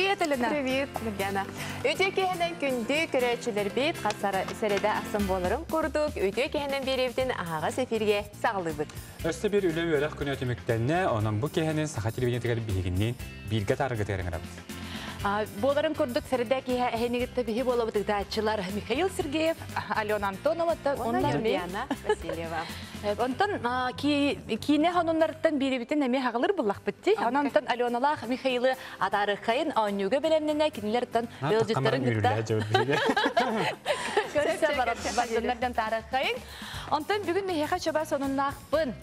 Привет, Елена! Привет, Нургана. Үтүө киһинэн күндү көрөөччүлэрбит хас сэридэ ахсын буоларын курдук үтүө киһинэн биэриэбитин аһаҕас эфиргэ саҕалыыбыт. Өссө биир үлэ-үөрэх күнэ түмүктэннэ, онон бу киһинин саха телевидениетыгар биһигинниин бииргэ таарыгытыгар ыҥырабыт. Буоларын курдук сэридэ киһи эһинигитте биһи буолабыт ыытааччылар Михаил Сергеев, Алена Антонова, уонна Юлиана Васильева. Онтон киинэ хонуннарыттан биирибитин эмиэ хаҕылыр буллахпыт дии. Онон Аленалаах Михаилы атаарыххайын оонньууга бэлэмнэнэ кинилэртэн ыалдьыттарын кытта көрсө барбаттыннардан таарыххайын. Онтон бүгүн эһиэхэ чоба сонуннаахпын.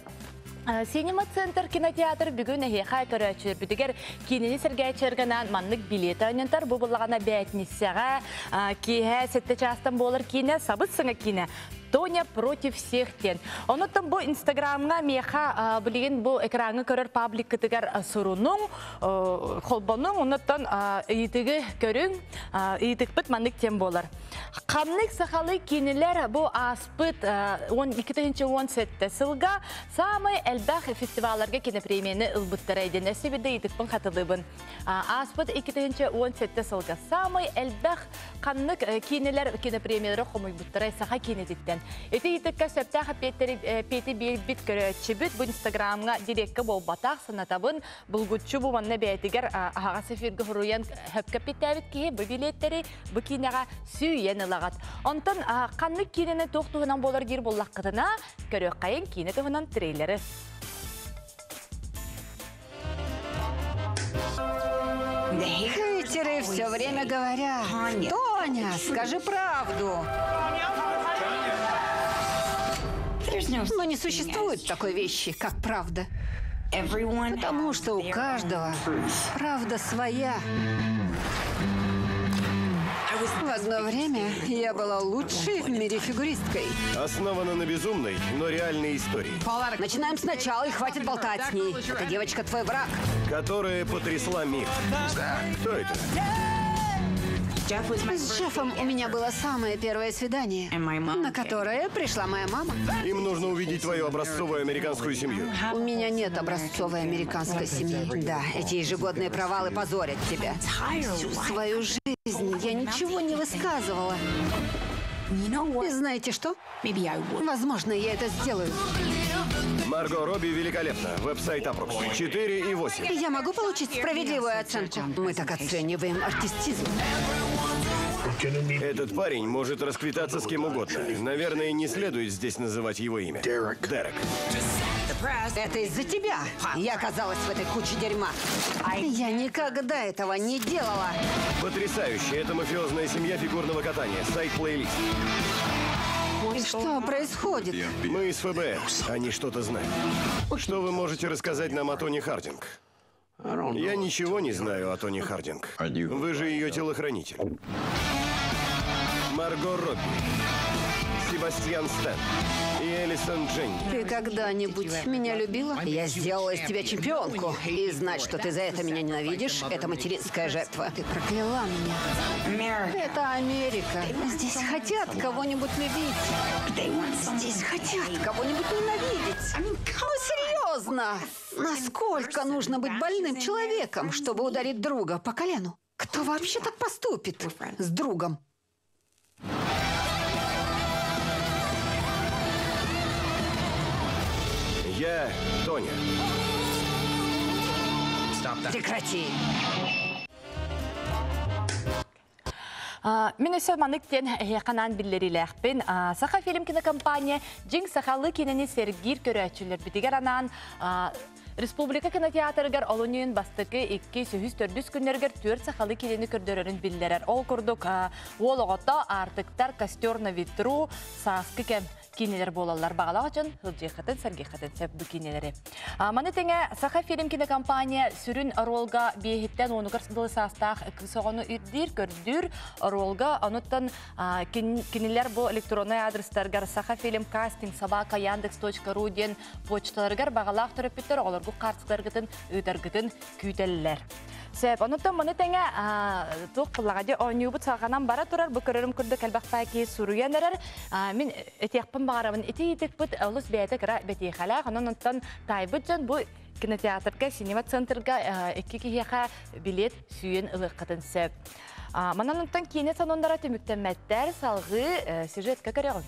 Синема Центр кинотеатр бүгүн эһиэхэ көрөөччүлэрбитигэр киинэни сэргээччилэргэ маннык билиэт оонньонтор. Бу буллаҕына бээтиниссэҕэ киэһэ сэттэ чаастан буолар киинэ сабыс саҥа киинэ Тоня против всех диэн. Онуттан бу Инстаграмҥа миэхэ билигин бу экраҥҥа көрөр пабликкытыгар сурунуҥ, холбонуҥ, онуттан ыйытыгы көрүҥ, ыйытыкпыт маннык тем буолар. Ханнык сахалыы киинэлэр бу ааспыт 2017 сылга саамай элбэх фестивалларга кинопремияны ылбыттара диэн өссө биирдэ ыйытыкпын хатылыыбын. Ааспыт 2017 сылга саамай элбэх ханнык киинэлэр кинопремиялары хомуйбуттара саха киинэтиттэн. Ити ыйытыкка сөптөөх эппиэти биэрбит көрөөччүбүт бу Инстаграмҥа дирекка буолбатах санатабын булгуччу бу манна бэйэтигэр аһаҕас эфиргэ суруйан хөпкө эппиэттээбит киһи бу билиэттэри бу киинэҕэ сүүйэн ылаҕат. Онтон ханнык киинэни туох туһунан буолар диир буоллаххытына көрүөххэйин киинэ туһунан трейлеры. Хейтеры все время говорят, Тоня, скажи правду. Но не существует такой вещи, как правда. Потому что у каждого правда своя. В одно время я была лучшей в мире фигуристкой. Основана на безумной, но реальной истории. Начинаем сначала и хватит болтать с ней. Эта девочка твой враг. Которая потрясла мир. Кто это? С Джеффом у меня было самое первое свидание, на которое пришла моя мама. Им нужно увидеть твою образцовую американскую семью. У меня нет образцовой американской семьи. Да, эти ежегодные провалы позорят тебя. Всю свою жизнь я ничего не высказывала. И знаете что? Возможно, я это сделаю. Марго Робби великолепна. Веб-сайт Апрокс. 4,8. Я могу получить справедливую оценку? Мы так оцениваем артистизм. Этот парень может расквитаться с кем угодно. Наверное, не следует здесь называть его имя. Дерек. Дерек. Это из-за тебя я оказалась в этой куче дерьма. Я никогда этого не делала. Потрясающе. Это мафиозная семья фигурного катания. Сайт плейлист. Что происходит? Мы из ФБР. Они что-то знают. Что вы можете рассказать нам о Тони Хардинг? Я ничего не знаю о Тони Хардинг. Вы же ее телохранитель. Марго Робби, Себастьян Стэн и Элисон Дженни. Ты когда-нибудь меня любила? Я сделала из тебя чемпионку. И знать, что ты за это меня ненавидишь, это материнская жертва. Ты прокляла меня. Это Америка. Здесь хотят кого-нибудь любить. Здесь хотят кого-нибудь ненавидеть. Ну, серьезно! Насколько нужно быть больным человеком, чтобы ударить друга по колену? Кто вообще так поступит с другом? Я Тоня. Прекрати. Мин өссө маннык диэн эһиэхэ анаан биллэриилээхпин. Саха фильм кинокомпания дьиҥ сахалыы киинэни сэргиир көрөөччүлэрбитигэр анаан Республика кинотеатрыгар олунньуйун бастакы икки үһүс төрдүс күннэригэр түөрт сахалыы киинэни көрдөрөрүн биллэрэр. Ол курдук уол оҕото, аартыктар, костер на ветру, сааскы кэм киинэлэр буолаллар. Баҕалаах дьон сылдьыаххытын, сэргиэххитин сөп бу киинэлэри. Маны тэҥэ Саха фильм кинокомпания сүрүн оруолга биэһиттэн уонугар дылы саастаах кыыс оҕону ирдиир, көрдүүр оруолга. Онуттан кинилэр бу электроннай адрестаргар Саха фильм кастинг собака яндекс.ру диэн почталарыгар баҕалаах төрөппүттэр оҕолорго суругу карталаргытын ыытаргытын күүтэллэр. Сөп, онуттан маны тэҥэ туох буллаҕа дии оонньуубут салҕанан бара турар, бу көрөрүм курдук элбэх баай суруйан эрэр. Мин этиэхпин баҕарабын, ити ыйытыкпыт олус бэйэтэ кыра бэтиэхэлээх, онон онтон таайбыт дьон бу кинотеатрга, синема-центрга икки киһиэхэ билет сүүйэн ылыаххытын сөп. Манан онтон киинэ сонуннара түмүктэммэттэр, салҕыы сюжетка көрөҕүн.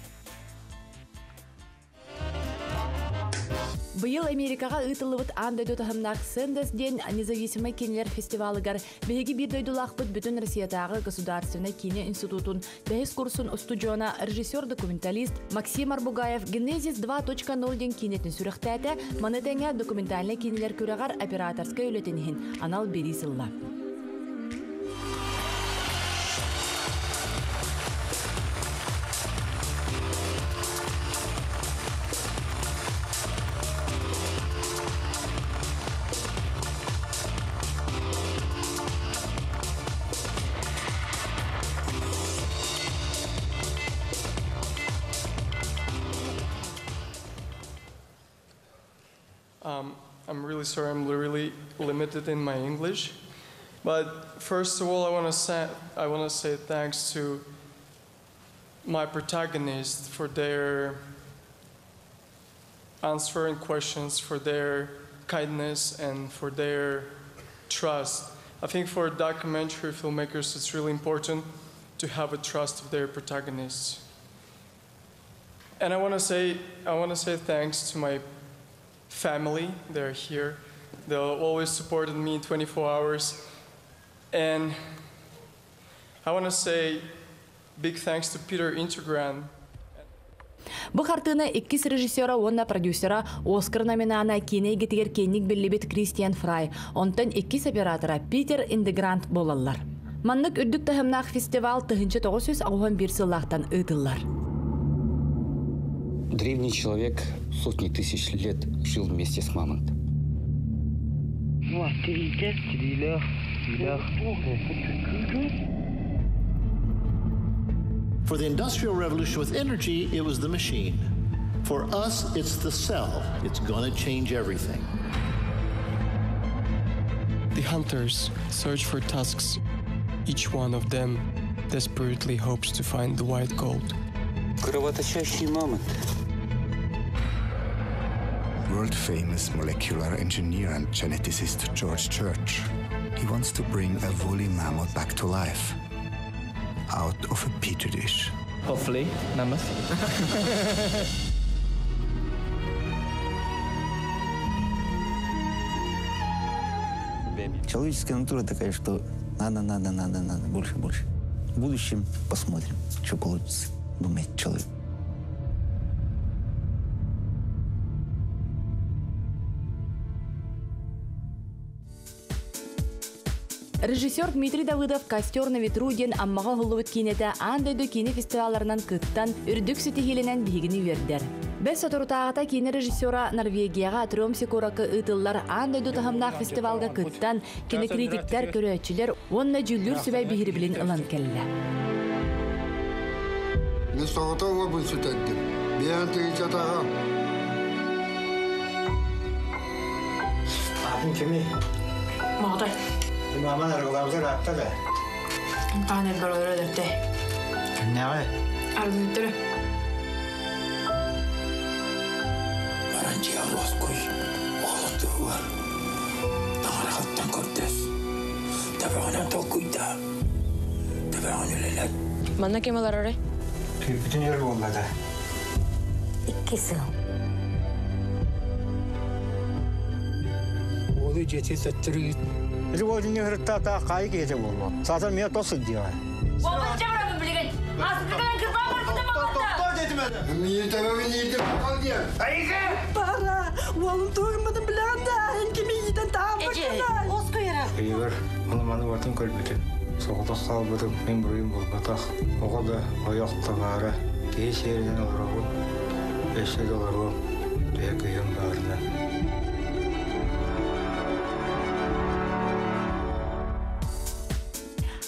Быйыл Америкаҕа ыытыллыбыт аан дойду таһымнаах Сэндес диэн независимай кинилэр фестивалыгар биһиги биир дойдулаахпыт бүтүн Россиятааҕы государственнай киинэ институтун бэһис курсун устудьуона, режиссер-документалист Максим Арбугаев «Генезис 2.0» диэн киинэтин сүрэхтээтэ, маны тэҥэ документальнай киинэлэр күрэҕэр операторскай үлэтин иһин анал бириис ылла. I'm really sorry, I'm really limited in my English. But first of all, I want to say thanks to my protagonists for their answering questions, for their kindness, and for their trust. I think for documentary filmmakers, it's really important to have a trust of their protagonists. And I want to say thanks to my family. They're here. They always supported me 24 hours. And I want to say big thanks to Peter Integran. Бу хартыына иккис режиссера уонна продюсера Оскар номинана киинэ эйгэтигэр киэҥник биллибит Кристиан Фрай, онтон иккис оператора Питер Индегрант буолаллар. Маннык үрдүк таһымнаах фестивал 1991 сыллаахтан ыытыллар. Древний человек сотни тысяч лет жил вместе с мамонтом. For the Industrial Revolution with energy, it was the machine. For us, it's the cell. It's gonna change everything. The hunters search for tusks. Each one of them desperately hopes to find the white gold. Кровоточащий мамонт. World-famous molecular engineer and geneticist George Church. He wants to bring a woolly mammoth back to life. Out of a petri dish. Hopefully, mammoth. Человеческая натура такая, что надо, надо, надо, надо, больше, больше. В будущем посмотрим, что получится, думает человек. Режиссер Дмитрий Давыдов «Костер на ветру» диэн Аммаҕа уһуллубут киинэтэ аан дойду киинэ фестивалларынан кыттан, үрдүк ситиһиилэнэн биһигини үөрдэр. Бэс соторутааҕыта киинэ режиссера Норвегияҕа Тромсе куоракка ыытыллар аан дойду таһымнаах фестивалга кыттан, кинокритиктэр, көрөөччүлэр уонна дьүүллүүр сүбэ биһирэбилин ылан кэллэ. Мен соҕотох уолбун сүтэрдим. Биээн тыһыынчатааҕым. Аатын кимий? Моҕотой. Маман аргылаабыта ыраатта да? Таан элбэр олорор өлөртө. Кимнээҕи? Аргыһыттары. Баран дьиэҕэр уоскуй, оҕолор туһугар. Таҥарахыттан көрдөс. Төбөҕүнэн толкуйдаа. Төбөҕүн үлэлэт. Манна ким олоророй? Күүппүтүн өр буолла да. Икки сыл. Уолу дьиэтин төттөрү ыыт. Ити уолдьунньу ырыттаата хаайы киһитэ буолуо. Саатар миэ тос сылдьыаҕа. Бара, уолум туһуммутун билэҕин да, эн кими иитэн таһаарбаккына. Оскуйара. Ыйыгар ону-маны барытын көрбүтүм. Соҕотох хаалбытым, мин буруйум буолбатах. Оҕо да, ойох да баара. Киһи сиэринэн олоробун. Өссө да олоруом. Төһө кыһыам баарынан.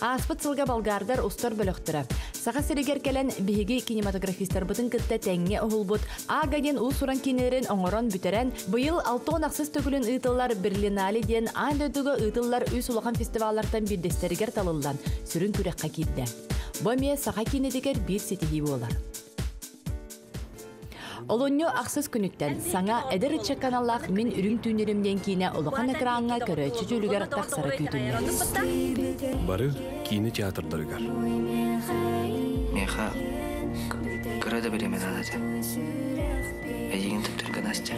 Ааспыт сылга болгардар устар бөлөхтөрө. Саха сиригэр кэлэн биһиги кинематографистарбытын кытта тэҥҥэ уһулбут Ага диэн уус-уран киинэлэрин оҥорон бүтэрэн, быйыл 66 төгүлүн ыытыллар Берлинале диэн аан дойдуга ыытыллар үс улахан фестиваллартан биирдэстэригэр талыллан, сүрүн күрэххэ киирдэ. Бу эмиэ саха киинэтигэр биир ситиһии буолар. Олунньу ахсыс күнүттэн саҥа эдэр ыччакка аналлаах Мин үрүҥ түүннэрим диэн киинэ улахан экраҥҥа көрөөччү дьүүлүгэр тахсара күүтүллэр. Бары киинэ театрдарыгар. Миэхэ кыра да бириэмэ наада этэ. Эйигин таптыырга Настя.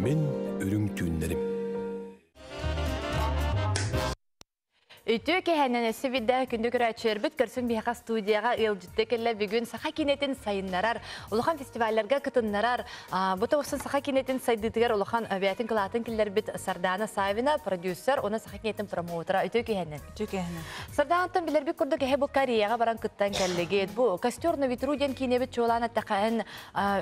Мин үрүҥ түүннэрим. Үтүө киэһэнэн өссө биирдэ күндү көрөөччүлэрбит көрсүн биһиэхэ студияҕа ыалдьытта кэллэ бүгүн саха киинэтин сайыннарар, улахан фестивалларга кытыннарар, бу тоҕусын саха киинэтин сайдыытыгар улахан бэйэтин кылаатын киллэрбит Сардана Савина, продюсер, уонна саха киинэтин промоутера. Үтүө киэһэнэн. Үтүө киэһэнэн. Сарданаттан билэрбит курдук эһэ бу Кореяҕа баран кыттан кэллигит. Бу Костер на ветру диэн киинэбит чуолаан эттэхэ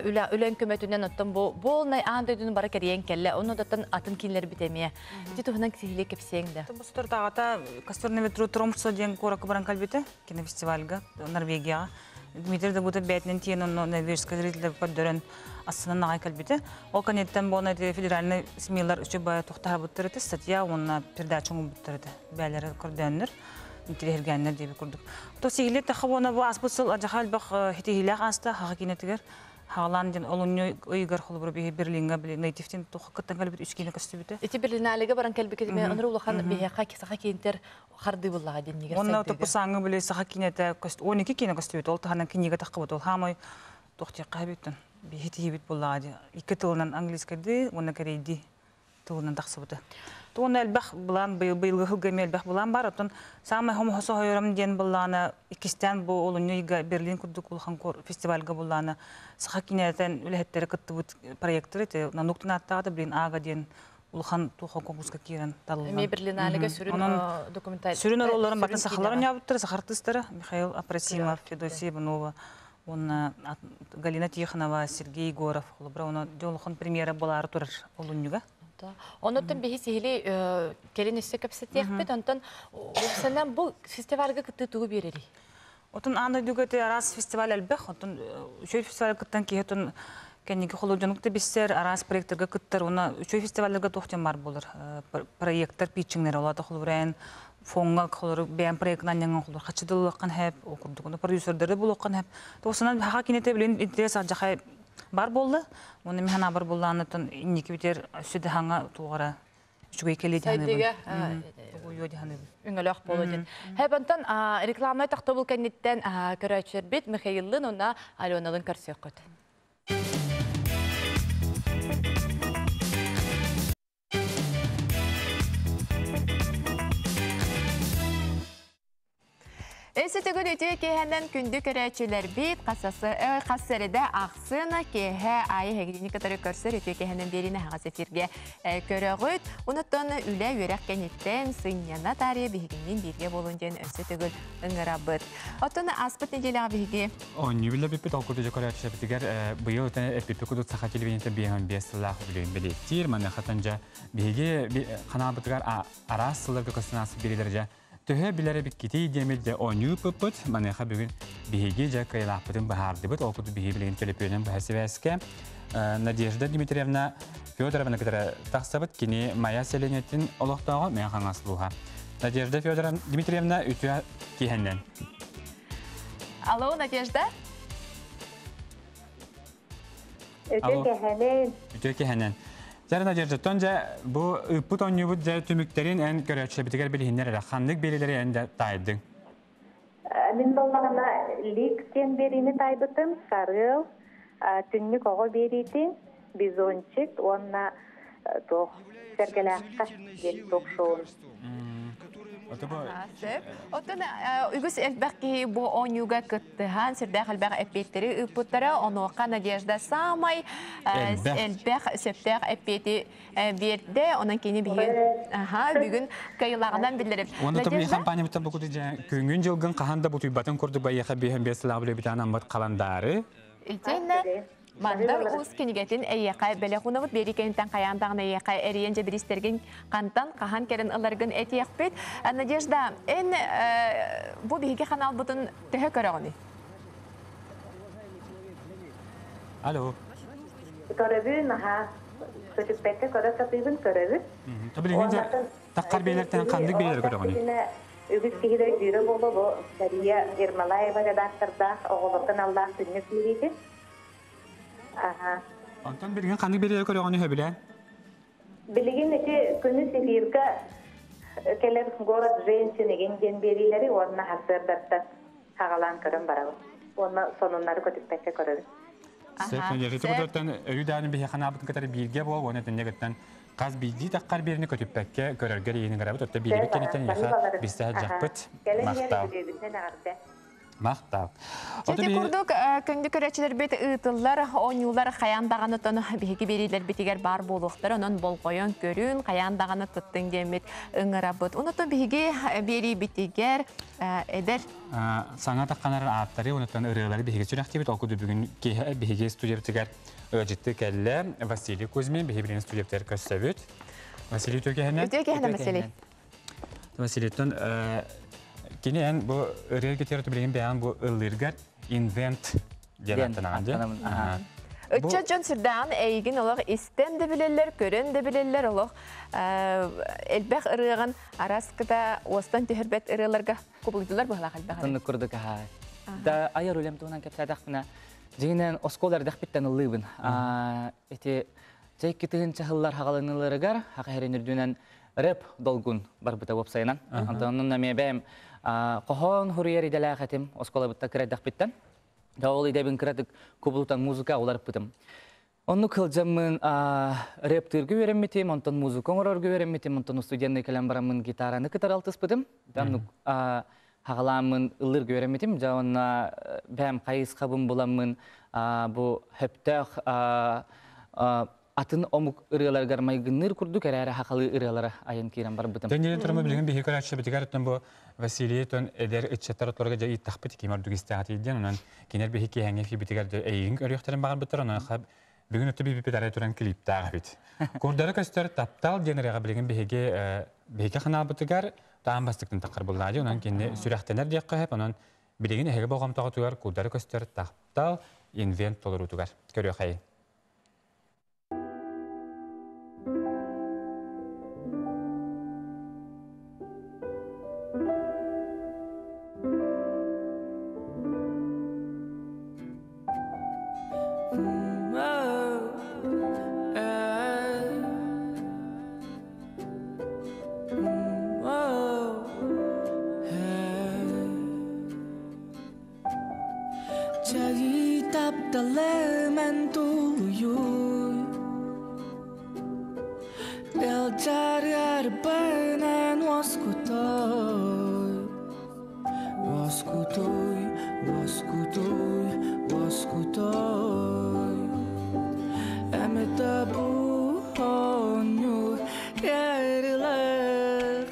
үлэ үлэн көмөтүнэн оттон бу буолнай аан дойдуну бары кэрийэн кэллэ. Онно даттан атын киинэлэрбит эмиэ. Ити туһунан сиһилии кэпсиэҥ да. Бу соторутааҕыта Костер на ветру Тромсо диэн куоракка баран кэлбитэ, кинофестивальга, Норвегияҕа. Дмитрий Дабутов бэйэтинэн тиийэн онно норвежскай зрителлэр көрдөрөн астынан аҕай кэлбитэ. Ол кэнниттэн буолан ити федеральный СМИлар үчүгэй тохтоһобуттар этэ, статья уонна передача оҥорбуттар этэ. Бээлэрэ көрдөөннөр, интириэһиргээннэр диэбит курдук. То сиһилии тахха буона бу ааспыт сыл адьаха элбэх хитиһиилээх ааста хаха киинэтигэр. Хаалаан диэн олунньу ыйыгар холобура биһи Берлиҥҥа били Нейтивтин туохха кыттан кэлбит үс киинэ көстүбүтэ. Ити Берлиналега баран кэлбиккитиме онор улахан биһиэхэ саха киинтер хардыы буллаҕа диэн Онно топпусааҥҥы били саха киинэтэ 12 киинэ көстүбүт. Ол таһынан кинигэ таххыбыт. Ол хаамай туох диэххэ хэбиттэн биһи тиһибит буллаҕа дии. Икки тылынан английскайдыы уонна корейдии тылынан тахсыбыта. Туонна элбэх былаан быйылгы сылга эмиэ элбэх былаан бар. Оттон саамай хомоһо соһойором диэн былаана иккистээн бу олунньу ыйга Берлин курдук улахан фестивальга буллаана саха киинэтин үлэһиттэрэ кыттыбыт проекттар ити Нануктун ааттаҕа Блин Ага диэн улахан туоха конкурска киирэн талыллан. Эмиэ Берлиналега сүрүн документаль Сүрүн оруолларын батын сахалар оонньообуттара, саха артыыстара Михаил Апросимов, Федосия Иванова, уонна Галина Тихонова, Сергей Егоров, холобура, оны дьолухан премьера болаары турар олунньуга. Онуттан биһи сиһили кэлин өссө кэпсэтиэхпит. Онтон уопсанан бу фестивальга кыттыы тугу биэрэрий? Отон аан дойдуга ити араас фестиваль элбэх. Отон үчүгэй фестиваль кыттан киһи отон кэнники холодьонук да биссэр, араас проекттарга кыттар. Уонна үчүгэй фестивалларга туох диэн бар буолар. Проекттар питчингнэр олата холобура фоҥҥа холору бэйэм проектынан ньаҥан холор хаччы дылылыаххан хэп, ол курдук. Ону продюсердары булуоххан хэп. Тоҕусунан хаха кинете билин интерес алдьахай бар буолла. Уонна мин санаабар буллаанытын инники битер өссө да хаҥа туоҕара үчүгэй кэлиэ диһаныбын. Уйуо диһаныбын. Өҥөлөөх буолуо диэн. Хэп онтон рекламнай тохтобул кэнниттэн көрөөччүлэрбит Михаиллын уонна Аленалын көрсүөххүт. Өссө төгүл үтүө киэһэнэн күндү көрөөччүлэрбит хассареда ахсына киэһэ айы хэгирини кытары көрсөр үтүө киэһэнэн биэрин аһаҕас эфиргэ көрөҕүт. Онуттан үлэ үөрэх кэнниттэн сынньана таарыйа биһигинниин бииргэ буолун диэн өссө төгүл ыҥырабыт. Оттон ааспыт нэдиэлэҕэ биһиги Оонньуу билбиппит ол курдук көрөөччүлэрбитигэр быйыл эппиппит курдук саха телевидениетэ 55 сыллаах үбүлүөйүн бэлиэтиир. Маныаха дьэ биһиги ханаабытыгар араас сылларга көстөн ааспыт биэриилэр дьэ төһө билэр эбиккитий диэмит дьэ оонньуу ыппыппыт. Маныаха бүгүн биһиги дьэ кыайылаахпытын быһаардыбыт. Ол курдук биһиги билигин төлөпүөнүн быһа сибээскэ Надежда Дмитриевна Федоровна кытары тахсабыт. Кини Майа сэлиэнньэтин олохтооҕо Мэҥэ Хаҥалас улууһа. Надежда Федоровна Дмитриевна үтүө киэһэннэн. Алло, Надежда. Үтүө киэһэнэн. Үтүө киэһэнэн. Дьэ, Надежда, тон дьэ бу ыыппыт оонньуубут дьэ түмүктэрин эн көрөөччүлэрбитигэр билиһиннэр эрэ. Ханнык биэриилэри эн дьэ таайдыҥ? Мин боллаҕына Лик диэн биэриини таайбытым. Сарыал, Түннүк оҕо биэриитин, Бизончик уонна туох Сэргэлээххэ диэн ток-шоун. Сөп. Оттон үгүс элбэх киһи бу оонньууга кыттыһан, сүрдээх элбэх эппиэттэри ыыппыттара. Онуоха Надежда саамай элбэх сөптөөх эппиэти биэрдэ. Онон кини биһиги бүгүн кыайыылааҕынан биллэрим. Уонна тобу компаниябыттан бу күнгүн дьылгын хаһан да бутуйбатын курдук байыаха биһэн бес сылаах билебитаан аммат халандаары. Итиннэ. Мандар Уус кинигэтин эйиэхэ бэлэх уунабыт биэрии кэнниттэн хайаан даҕаны эйиэхэ эрийэн дьэбиристэргин хантан хаһан кэлэн ыларгын этиэхпит. Надежда, эн бу биһиги ханаалбытын төһө көрөҕүнүй? Алло. Көрөбүн, аха. Көтүппэккэ көрө сатыыбын, көрөбүн. Билигин дьэ таххар биэлэртэн ханнык биэлэр көрөҕүнүй? Үгүс киһи да өйдүүрэ буолуо бу Мария Ермолаева редактордаах оҕолорго аналлаах түннүк биэриитин. Аха. Онтон билигин ханнык биэлэр көрөҕүнүй сөбүлээн? Билигин ити күнүс эфиргэ кэлэр Город женщин игин диэн биэриилэри уонна сарсыардаттан хагалаан көрөн барабын. Уонна сонуннары көтүппэккэ көрөбүн. Сөп, Надежда кудуттан өрүү дааны биһи ханаабытын кытары бииргэ буол, уонна тэннегиттэн хас биирдии таххар биэrini көтүппэккэ көрөргөр иини гарабыт, отто биирбит кэнниттэн яха бистэ жаппыт. Махтал. Махтал. Ити курдук күндү көрөөччүлэрбит ыытыллар, оонньуулар хайаан даҕаны тону биһиги биэриилэрбитигэр баар буолуохтар, онон болҕойон көрүн, хайаан даҕаны кыттыҥ диэммит ыҥырабыт. Онутун биһиги биэриибитигэр эдэр саҥа тахханар ааттары, онуттан ырыалары биһиги сүрэхтиибит. Ол курдук бүгүн биһиги студиябытыгар ыалдьытты кэллэ Василий Кузьмин, биһиги билигин студиябытыгар көрсөбүт. Василий үтүө киһинэ. Үтүө киһинэ Василий. Василийтон кини эн бу ырыа гитара билигин бэйэҥ бу ыллыыргар инвент диэн аттанаҕын дии. Ыччат дьон сүрдээҕин эйигин олох истэн да билэллэр, көрөн да билэллэр, олох элбэх ырыаҕын араскыта уостан түһэрбэт ырыаларга кубулуйдулар быһалаах элбэх. Оннук курдук аһаа. Да айар үлэм туһунан кэпсээтэхпинэ, дьиҥинэн оскуола эрдэхпиттэн ыллыыбын. Ити чэй кытыһын чаһыллар хагалыныларыгар хахаһэрин үрдүнэн рэп долгун барбыта уопсайынан. Онтон онно эмиэ бэйэм хоһоон хуруйар идэлээх этим оскуолабытта кыра эрдэхпиттэн. Да ол идэбин кыратык кубулутан музыка уларыппытым. Оннук кылдьаммын рэптыырга үөрэммитим, онтон музыка оҥорорго үөрэммитим, онтон студенный кэлэн бараммын гитараны кытары алтыспытым. Оннук хаҕалааммын ыллыырга үөрэммитим. Дьэ онно бэйэм хайысхабын буламмын бу хөптөөх атын омук ырыаларыгар майгынныыр курдук эрээри хахалыы ырыалара айан киирэн барбытым. Дэньэлин турма билигин биһи көрөөччүбүтүгэр оттон бу Василий тон эдэр ыччаттар оторго дьэ иттахпыт ким ордук истэҕэтийдиэн, онон кинер биһи киэһэҥҥэ фибитигэр дьэ эйигин көрүөхтэрин баҕарбыттар, онон бүгүн өттө биппит арай туран клиптаах эбит. Курдары көстөр таптал диэн ырыаҕа билигин биһиги биһиги ханаабытыгар таан бастыктын таххар буллаа дии, онон кинини сүрэхтэнэр диэххэ сөп, онон билигин эһиги болҕомтоҕутугар курдары көстөр таптал инвент толоруутугар көрүөхэй. Чайы тапталыман тулуйуй Белчарыарбынан уоскутой Уоскутой, уоскутой, уоскутой Эмэтэ бу оонньуу кэрилэх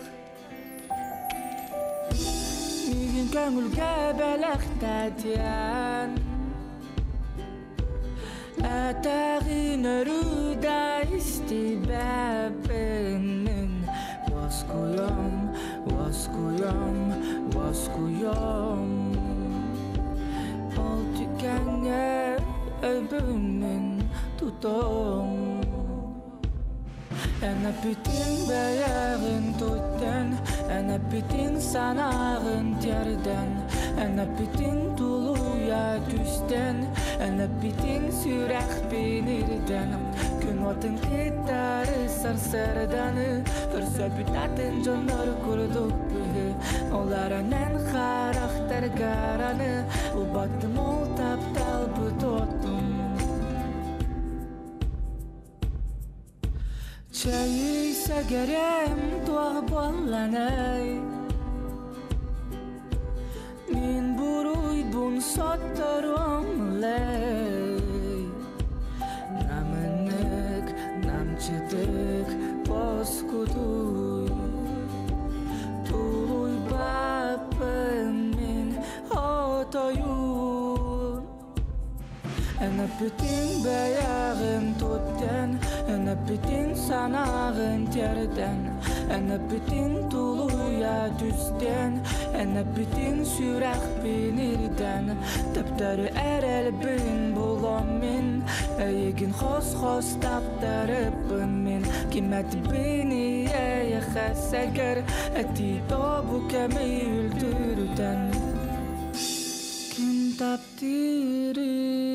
Миигин көҥүлгэ бэлэхтэтиэн Этэҕин өрүү да истибэппин мин Уоскуйуом, уоскуйуом, уоскуйуом Ол түгэҥҥэ өйбүн мин тутуом Эн эппитиҥ бэйэҕин туттан, эн эппитиҥ санааҕын тиэрдэн, эн эппитиҥ тулуйа түстэн, эн эппитиҥ сүрэхпин ирдэн, күн уотун кытары сарсыарданы көрсөбүт атын дьоннор курдук быһыы, оларанан харахтаргар аны убаттым ол тапталбыт отун. Чайы сэгэрем туох буолланай Мин буруйбун сотторуом лэй Намынык, намчытык поскутуй Тулуйбаппын мин отойун. Эн эппитиҥ бэйэҕин туттан, эн эппитиҥ санааҕын тиэрдэн, эн эппитиҥ тулуйа түстэн, эн эппитиҥ сүрэхпин ирдэн, Төптөрү эрэлбин буламмын, эйигин хос-хос таптарыппын мин, Ким этбин иэйэхэ сэгэр, этии тобу кэми үлтүрүтэн. Ким таптыырый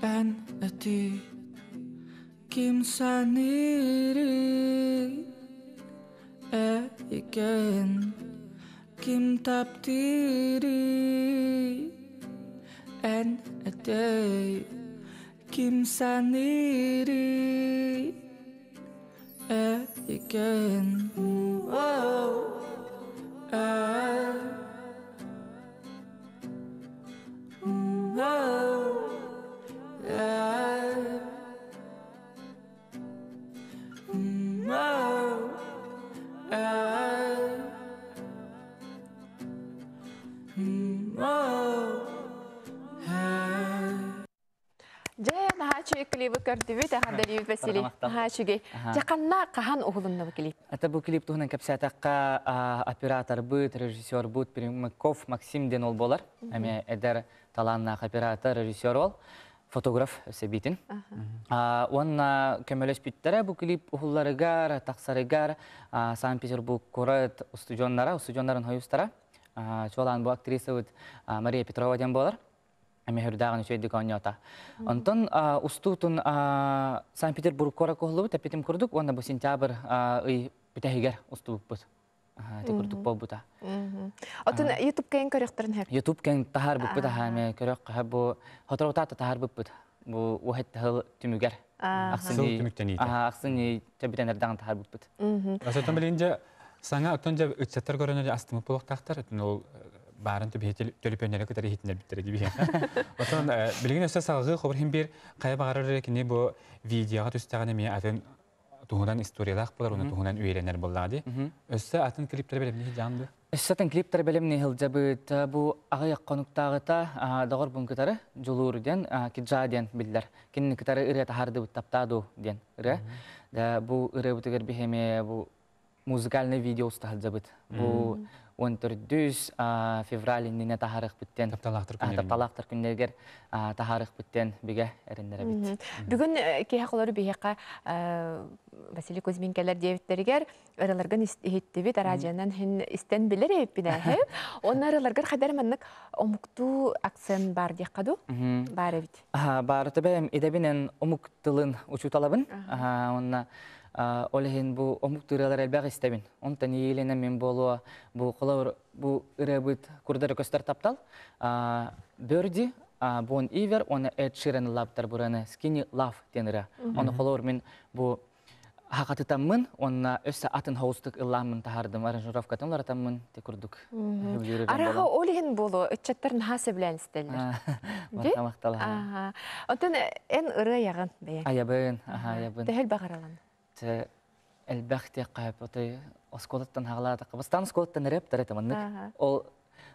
эн эти, ким саныырый эйигин, ким таптыырый эн эти, ким саныырый эйигин. Oh, eh. Oh, yeah. Oh, eh. Oh, eh. Дьэ, наһаа үчүгэй клибы көрдүбүт, эҕэрдэлиибит Василий. Наһаа үчүгэй. Дьэ, ханна хаһан уһулунна бу клип? Это бу клип туһунан кэпсээтэххэ, операторбыт, режиссербут Примаков Максим диэн ол буолар. Эмиэ эдэр талааннаах оператор, режиссер ол, фотограф өссө Уонна көмөлөспүттэрэ бу клип уһулларыгар, тахсарыгар Санкт-Петербург куорат устудьуоннара, устудьуоннарын хойустара. Чуолаан бу актрисабыт Мария Петрова диэн буолар. Эми хүрдээҕин үчүгэйдик оонньоото. Онтон устуутун Санкт-Петербург куоракка уһуллубут, эппитим курдук, уонна бу сентябрь ый бүтэһигэр устубуппут. Ити курдук буолбута. Отун YouTube кэйин көрөхтөрүн хөп. YouTube кэйин таһаарбыппыт аһаа эми көрөх бу хоторутаата таһаарбыппыт. Бу уһет тыһыл түмүгэр. Сыл түмүктэниитэ. Ахсын төбүтэн эрдэҕин таһаарбыппыт. Оттон билигин дьэ саҥа оттон дьэ ыччаттар көрөнөр астымыт буолуохтаахтар. Оттон ол баарын төлөпүөннэри кытары иһитиннэрбиттэрэ дии. Оттон билигин өссө салгыы хобур иһин биир хайа баҕарар кини бу видеоҕа түстэҕинэ эмиэ атын туһунан историялаах буолар, уонна туһунан үөрэнэр буоллаҕа дии. Өссө атын клиптери бэлэмнии сылдьаҕын дуо? Өссө атын клиптери бэлэмнии сылдьабыт. Бу аҕыйах хонуктааҕыта доҕорбун кытары Дьулуур диэн, Киджа диэн биллэр. Кинини кытары ырыа таһаардыбыт таптаа дуу диэн ырыа. Бу ырыабытыгар биһиэми бу музыкальный видео уста сылдьабыт. Бу 14 февраль иннинэ таһаарыахпыттан тапталаахтар күннэригэр таһаарыахпыттан бигэ эрэннэрэбит. Бүгүн киһи холору биһиэхэ Василий Кузьмин кэлэр диэбиттэригэр ыраларгын иһиттибит, араадьыйанан хин истэн билэр эбиппин ээ. Онно ыраларгар хайдар маннык омуктуу акцент бар диэххэ дуу? Баар эбит. Баар төбөм идэбинэн омук тылын учууталабын. Онна ол иһин бу омук ырыалар элбэх истэбин. Онтон иилинэн мин буолуо бу холобур бу ырыабыт курдары көстөр таптал. Бөрди Бон Ивер уонна Эд Ширен ыллаабыттар бу ырыаны Skinny Love диэн ырыа. Ону холобур мин бу хахатытаммын уонна өссө атын хоустук ыллааммын таһаардым аранжировкатын уларытаммын ти курдук. Араха ол иһин буолуо ыччаттар наһаа сөбүлээн истэллэр. Махтал. Оттон эн ырыа айаҕын бэйэҥ? Айабын, аха айабын. Төһөл баҕаралан? Элбэх диэххэ отой оскуолаттан хаҕалаатахха бастаан оскуолаттан рэптэр этэ маннык. Ол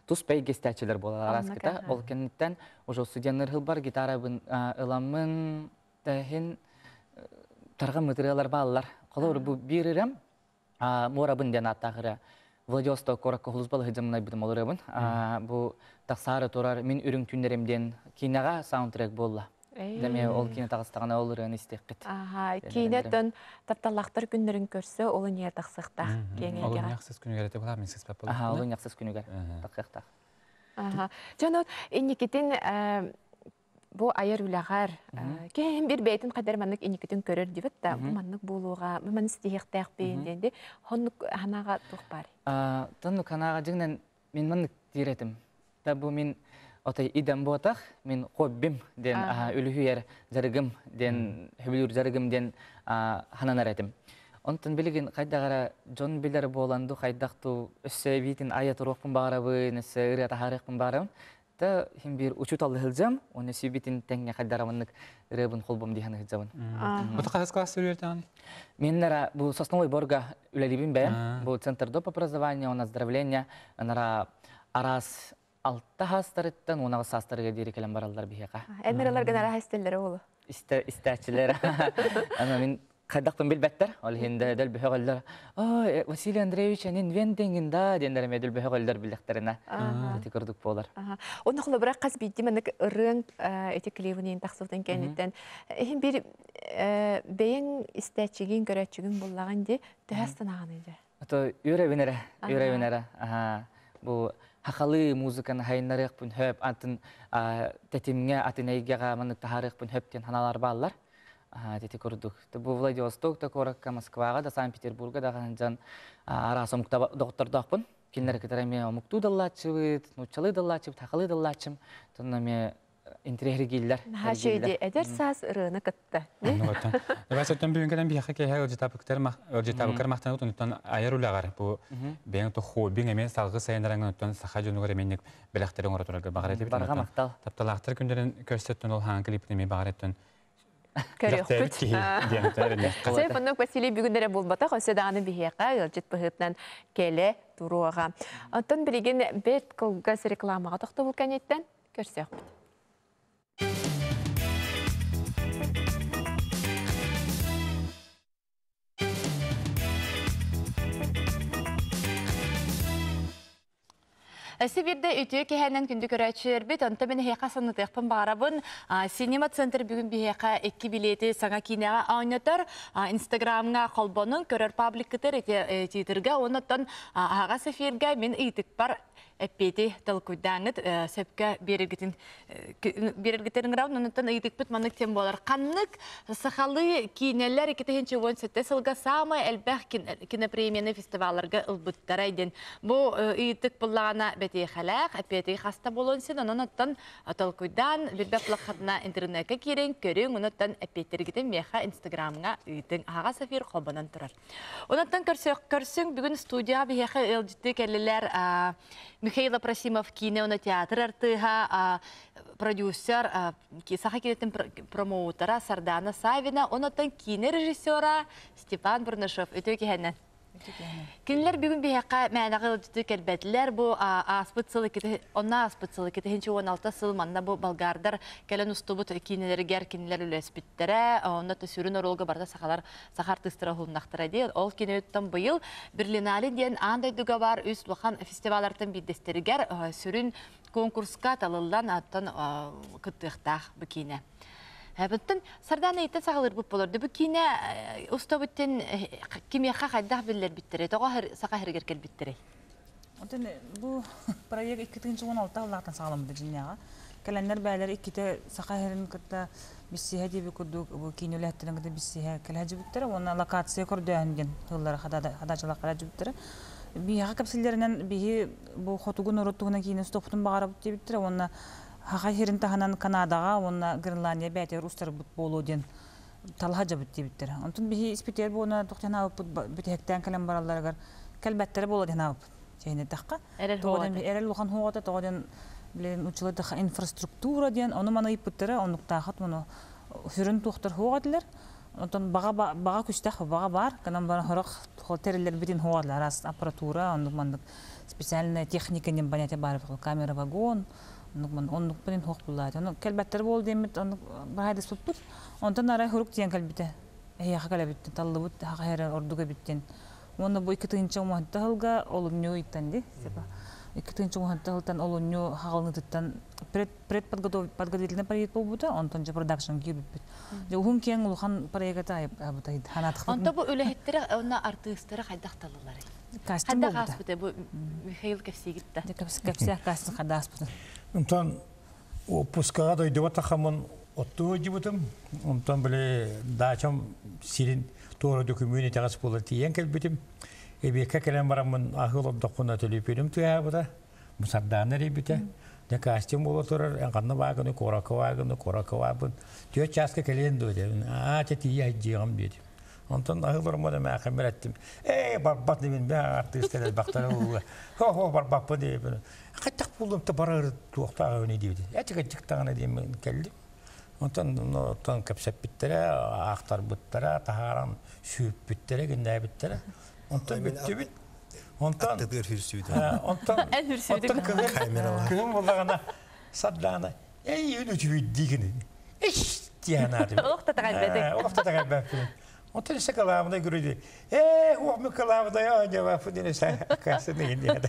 тус бэйгэстээччилэр буолар араскыта. Ол кэнниттэн уже студеннар хылбар гитарабын ыламмын тэһин тарҕам ырыалар бааллар. Холобур бу биир ырыам Муорабын диэн ааттаах ырыа. Владивосток куоракка хулус балыһы айбытым ол ырыабын. Бу тахсаары турар Мин үрүҥ түүннэрим диэн киинэҕэ саундтрек буолла. Дэмиэ ол киинэ таҕыстаҕына ол ырыаны истиэххит. Аха, киинэттэн тапталлаахтар күннэрин көрсө ол иньэ тахсыахтаах киэҥ Ол иньэхсис күнүгэр этэ буолар, мин сыспат буолар. Аха, ол иньэхсис күнүгэр тахсыахтаах. Аха. Дьон инникитин бу айар үлэҕэр киһи бир бэйэтин хайдар маннык инникитин көрөр дибит да бу маннык буолуоҕа бу маны ситиһиэхтээхпин диэн ди хоннук ханаага туох баар Тоннук ханаага дьиҥнэн мин маннык диир этим та бу мин отой идэм буотах мин хоббим диэн үлүһүйэр дьарыгым диэн хөбүлүүр дьарыгым диэн хананар этим онтон билигин хайдах эрэ дьон билэр буолан ду хайдах ту өссө эбиитин айа туруохпун баҕарабын өссө ырыа таһаарыахпын баҕарабын Та хим биир учууталлы сылдьам, уонна сүүбүтүн тэҥҥэ хайдарамыннык ырыабын холбом диһан сылдьабын. Бу хаһыс класс сүрүөртэҕин? Мен нара бу Сосновой Борга үлэлибин бэйэм. Бу Центр доп образования, он оздоровления, нара араас 6 саастарыттан 18 саастарыгар диэри кэлэн бараллар биһиэхэ. Эн ыраларгын араһа истэллэрэ буолуо. Истээччилэр. Аны мин хайдахпын билбэттэр. Ол иһин да дөлбөһөҕөллөр. Ой, Василий Андреевич энин вен дингин да диэннэр эмиэ дөлбөһөҕөллөр биллэхтэринэ. Ити курдук буолар. Онно холобура хас биирдии маннык ырыаҥ ити клибын тахсыбытын кэнниттэн иһин биир бэйэҥ истээччигин, көрөөччүгүн буллаҕын дии төһө астынаҕыный дьэ? Ото үөрэбин эрэ, үөрэбин эрэ. Бу хахалыы музыканы хайыннарыахпын хөп, атын тэтимҥэ, атын эйгэҕэ маннык таһаарыахпын хөп диэн санаалар бааллар. Ити курдук. Бу Владивосток да куоракка, Москваҕа да, Санкт-Петербурга да дьон араас омукта доҕоттордоохпун. Кинилэри кытары эмиэ омуктуу даллааччыбыт, нууччалыы даллааччыбыт, хахалыы даллааччым. Тонно эмиэ интириэһиргииллэр. Наһаа үчүгэй эдэр саас ырыаны кытта. Давай бүгүн кэлэн биһиэхэ киэһэ ыалдьытаабыккар махтанабыт онтон айар үлэҕэр бу бэйэҥ то хоббиҥ эмиэ салгыы сайыннараҥ онтон саха дьонугар эмиэ бэлэхтэри оҥоро турарга баҕар этибит. Барҕа махтал. Тапталаахтар күндэрин көрсөттөн ол хаан клипин эмиэ баҕар эттэн Көрүөхпүт. Сөп, оннук Василий бүгүн эрэ буолбатах, өссө даҕаны биһиэхэ ыалдьыт быһыытынан кэлэ туруоҕа. Оттон билигин бэрт кылгас рекламаҕа тохтобул кэнниттэн көрсүөхпүт. Өссө биирдэ үтүө киһэнэн күндү көрөөччүлэрбит, онто мин эһиэхэ санатыахпын баҕарабын. Синема Центр бүгүн биһиэхэ икки билиэти саҥа киинэҕэ оонньотор. Инстаграмҥа холбонун көрөр пабликкытыр ити титрга, оннуттан аһаҕас эфиргэ мин ыйытыкпар эппиэти толкуйдааҥҥыт сөпкө биэрэргитин биэрэргитин ыҥырабын. Оннуттан ыйытыкпыт маннык тем буолар. Ханнык сахалыы киинэлэр 2017 сылга саамай элбэх кинопремияны фестивалларга ылбыттара диэн бу ыйытык буллаҕына бэтиэхэлээх, эппиэти хаста буолуон син, онон оттон толкуйдаан билбэт булаххытына интернекка киирэн көрүҥ, онуттан эппиэттэргитин миэхэ инстаграмҥа ыытыҥ. Аһаҕас эфир холбонон турар. Онон көрсүҥ бүгүн студияҕа биһиэхэ ыалдьыттыы кэллилэр Михаил Апросимов киинэ уонна театр артыыһа, продюсер, саха киинэтин промоутера Сардана Савина, онуттан киинэ режиссера Степан Бурнашов. Үтүө киһэнэн. Кинилэр бүгүн биһиэхэ мээнэҕэ ыалдьыттыы кэлбэтилэр. Бу ааспыт сыл онно ааспыт сыл 2016 сыл манна бу болгардар кэлэн устубут киинэлэригэр кинилэр үлэспиттэрэ. Онно сүрүн оруолга барыта сахалар саха артыыстара уһулуннахтара диэн. Ол киниттэн быйыл Берлинале диэн аан дойдуга баар үс улахан фестиваллартан биирдэстэригэр сүрүн конкурска талыллан аттан кыттыахтаах бу киинэ. Буттан Сардана иттен саҕалыырбыт болор. Бу киинэ устабыттен кимиэхэ хайдах биллэрбиттэрэ, тоҕо саха сиригэр кэлбиттэрэй? Отон бу проект 2016 сыллаахтан саҕаламмыта дьиннээҕэ. Кэлэннэр бээлэр иккитэ саха сирин кытта биссиһэ диэби курдук бу киин үлэһиттэрин кытта биссиһэ кэлэ дьибиттэрэ уонна локация көрдөөһүн диэн тыллары хадачалар кэлэ дьибиттэрэ. Биһиэхэ кэпсэллэринэн биһи бу хотугу норуот туһунан киинэ устуохпутун баҕарабыт диэбиттэрэ уонна Хахай сирин таһынан Канадаҕа уонна Гренландия бэйэтигэр устарбыт буолуо диэн талаһа дьабыт диэбиттэрэ. Онтон биһи испитигэр буона туох диэн аабыппыт бүтэһиктээн кэлэн баралларыгар кэлбэттэрэ буолуо диэн аабыппыт. Чэйинэттэххэ. Эрэл улахан хуоҕата тоҕо диэн билин училатаха инфраструктура диэн ону маны ыйыппыттара оннуктаахат мону сүрүн туохтар хуоҕа этилэр. Онтон баҕа баҕа күстэх баҕа бар канан баран хорох тэриллэрбитин хуоҕалар араас аппаратура оннук маннык специальная техника диэн понятие баар камера вагон оннук оннук билин хуох буллаат ону кэлбэттэр буол диэммит оннук баһайдаспыппыт онтон арай хурук тиийэн кэлбитэ эһиэхэ кэлэбиттин таллыбыт хаха эрэ ордук эбиттин уонна бу 2016 сылга олунньу ыйыттан ди 2016 сылтан олунньу хаҕылынытыттан предподготовительный проект буолбута онтон же продакшн киирбиппит дьэ уһун киэҥ улахан проекта ханаатахпыт Онто бу үлэһиттэрэ уонна артыыстара хайдах талыларый? Кастинг Хайдах буолбута. ааспыта бу Михаил кэпсиигитта? Кэпсээх кастинг хайдах ааспыта. Онтон отпускаҕа дойдуба тахаммын оттуу сылдьыбытым. Онтон били даачам сирин туора дөкүмүөн итэҕэс буола тиийэн кэлбитим. Эбиэккэ кэлэн бараммын аһыы олордохпуна төлөпүөнүм тыаһаабыта. Сардаана эрийбитэ. Дьэ кастинг буола турар, эн ханна баагыны, куоракка баагыны, куоракка баарбын. Түөрт чааска кэлиэн дуо диэбин. Аа, чэ тиийэ сылдьыаҕым диэтим. Онтон аһыы олоруммут эмээхиммэр эттим. Ээ, барбат дибин, бээ артыыстар элбэхтэрэ ууга. Хо-хо, барбаппын диэбин. Хайдах буллум да барар туохтаах өйүнэ диэбитим. Эчик-эчик даҕаны диэммин кэллим. Онтон оттон кэпсэппиттэрэ, аахтарбыттара, таһааран сүүрпүттэрэ, гиннээбиттэрэ. Онтон бүттүбүт. Онтон Аттыгар хүрсүбүт. Онтон онтон кыһын буллагана сардаана эй үн үчүгүйдии иш диэн Олох та таҕайбатык. Олох та таҕайбаппын. Онтон ise кылаабына көрүдү. Ээ, уох кылаабына жавапы диэн эсэ касын деген диэн.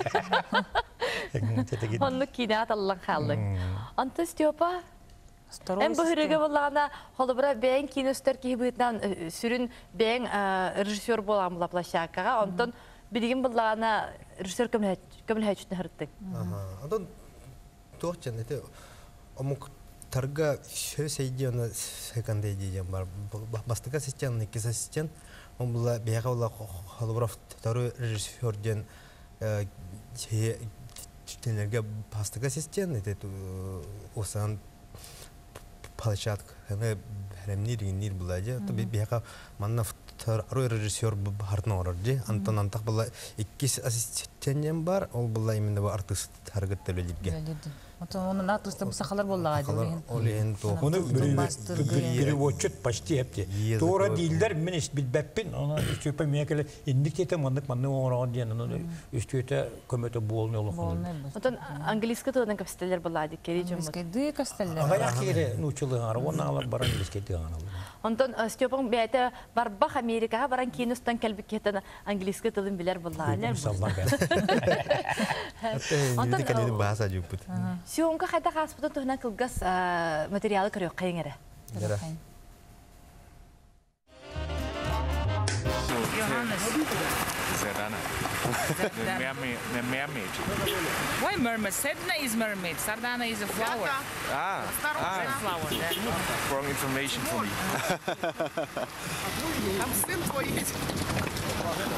Оннук киинэ аталлан хааллык. Онтон Степа Эн бу хүрүгэ боллаҕына холобура бэйэҥ киинэ устар киһи быһыытынан сүрүн бэйэҥ режиссер буолаҕын була площадкаҕа. Онтон билигин буллаҕына режиссер көмөлөһөөччүтүн аһырыттыҥ. Онтон туох дьон ити омуктарга сөс эйди оны секонд эйди диэн бар. Бастакы ассистент, иккис ассистент. Он була биһиэхэ була холобура второй режиссер диэн кинилэргэ бастакы ассистент ити усан площадка бэлэмниир иҥниир була дии. Биһиэхэ манна второй режиссер баһартын оҥорор дии. Антон антах була иккис ассистент диэн бар, ол була именно бу артыыстаргыт төлөлүүргэ. Онон артыыстар бу сахалар буоллаҕа дии. Ол иһин туох. Оны переводчик почти эпти. Туора дииллэр мин билбэппин. Оны үстүөпэ миэ келе инник тиэтэ маннык маннык оҥороҕун диэн оны үстүөтэ көмөтө буолны олохун. Отон английский тылынан кэпсэтэллэр буоллаа дии кери дьоммут. Английскайдыы кэпсэтэллэр. Аҕыйах киһи нууччалыһар, уонна алар баран английскайдыы аналар. Онтон Степаҥ бэйэтэ барбах Америкаҕа баран киин устан кэлбит киһитэн английский тылын билэр буоллаа. Онтон кэлин бааса дьуппут. Съемка хайдах ааспытын туһунан кылгас материалы көрүөххэйиҥ эрэ. Johannes. Zerdana. The mermaid. The mermaid. Why mermaid? Sedna is mermaid. Sardana is a flower. Ah, Red ah. flower. Wrong information for me.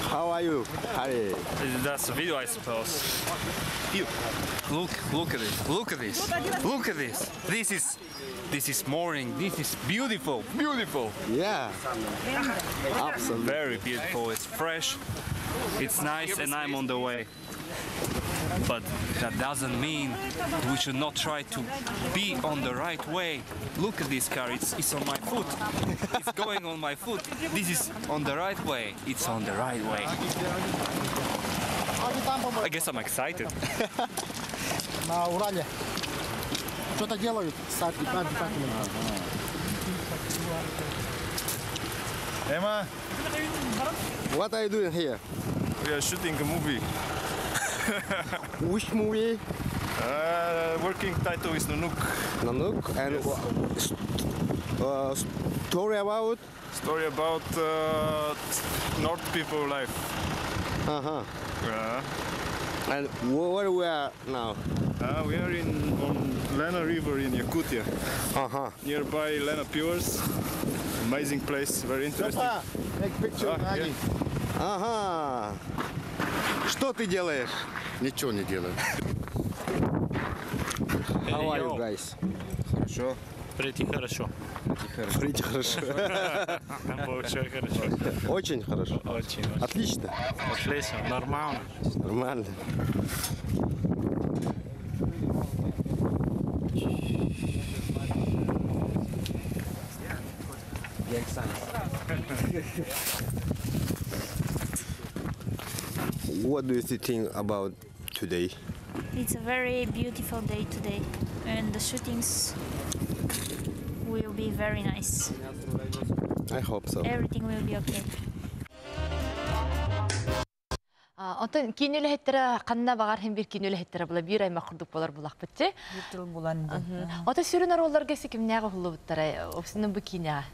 How are you, Harry? That's a video, I suppose. You look, look at it. Look at this. Look at this. This is, this is morning. This is beautiful, beautiful. Yeah. Absolutely. Very beautiful. It's fresh. It's nice, and I'm on the way. But that doesn't mean we should not try to be on the right way. Look at this car, it's, it's on my foot. It's going on my foot. This is on the right way. It's on the right way. I guess I'm excited. На Урале. Что-то делают с арт-департаментом. Emma? What are you doing here? We are shooting a movie. Which movie? Working title is Nanook. Nanook? And Yes. story about? Story about North people life. Uh-huh. Yeah. And where we are now? We are in on Lena River in Yakutia. Uh-huh. Nearby Lena Pures. Amazing place, very interesting. Make picture, Ah, yeah. Ага. Что ты делаешь? Ничего не делаю. How are you guys? Хорошо. Pretty хорошо. Pretty хорошо. Очень хорошо. Очень хорошо. Очень, очень. Отлично. Отлично, нормально. Нормально. What do you think about today? It's a very beautiful day today, and the shootings will be very nice. I hope so. Everything will be okay. Онтон киин үлэһиттэрэ ханна баҕар хин бир киин үлэһиттэрэ була биир аймах курдук болар булахпытчы. Биир тыл булан диэн. Ото сүрүн оруолларга кимнээх уһуллубуттара обсунун бу киинэҕэ.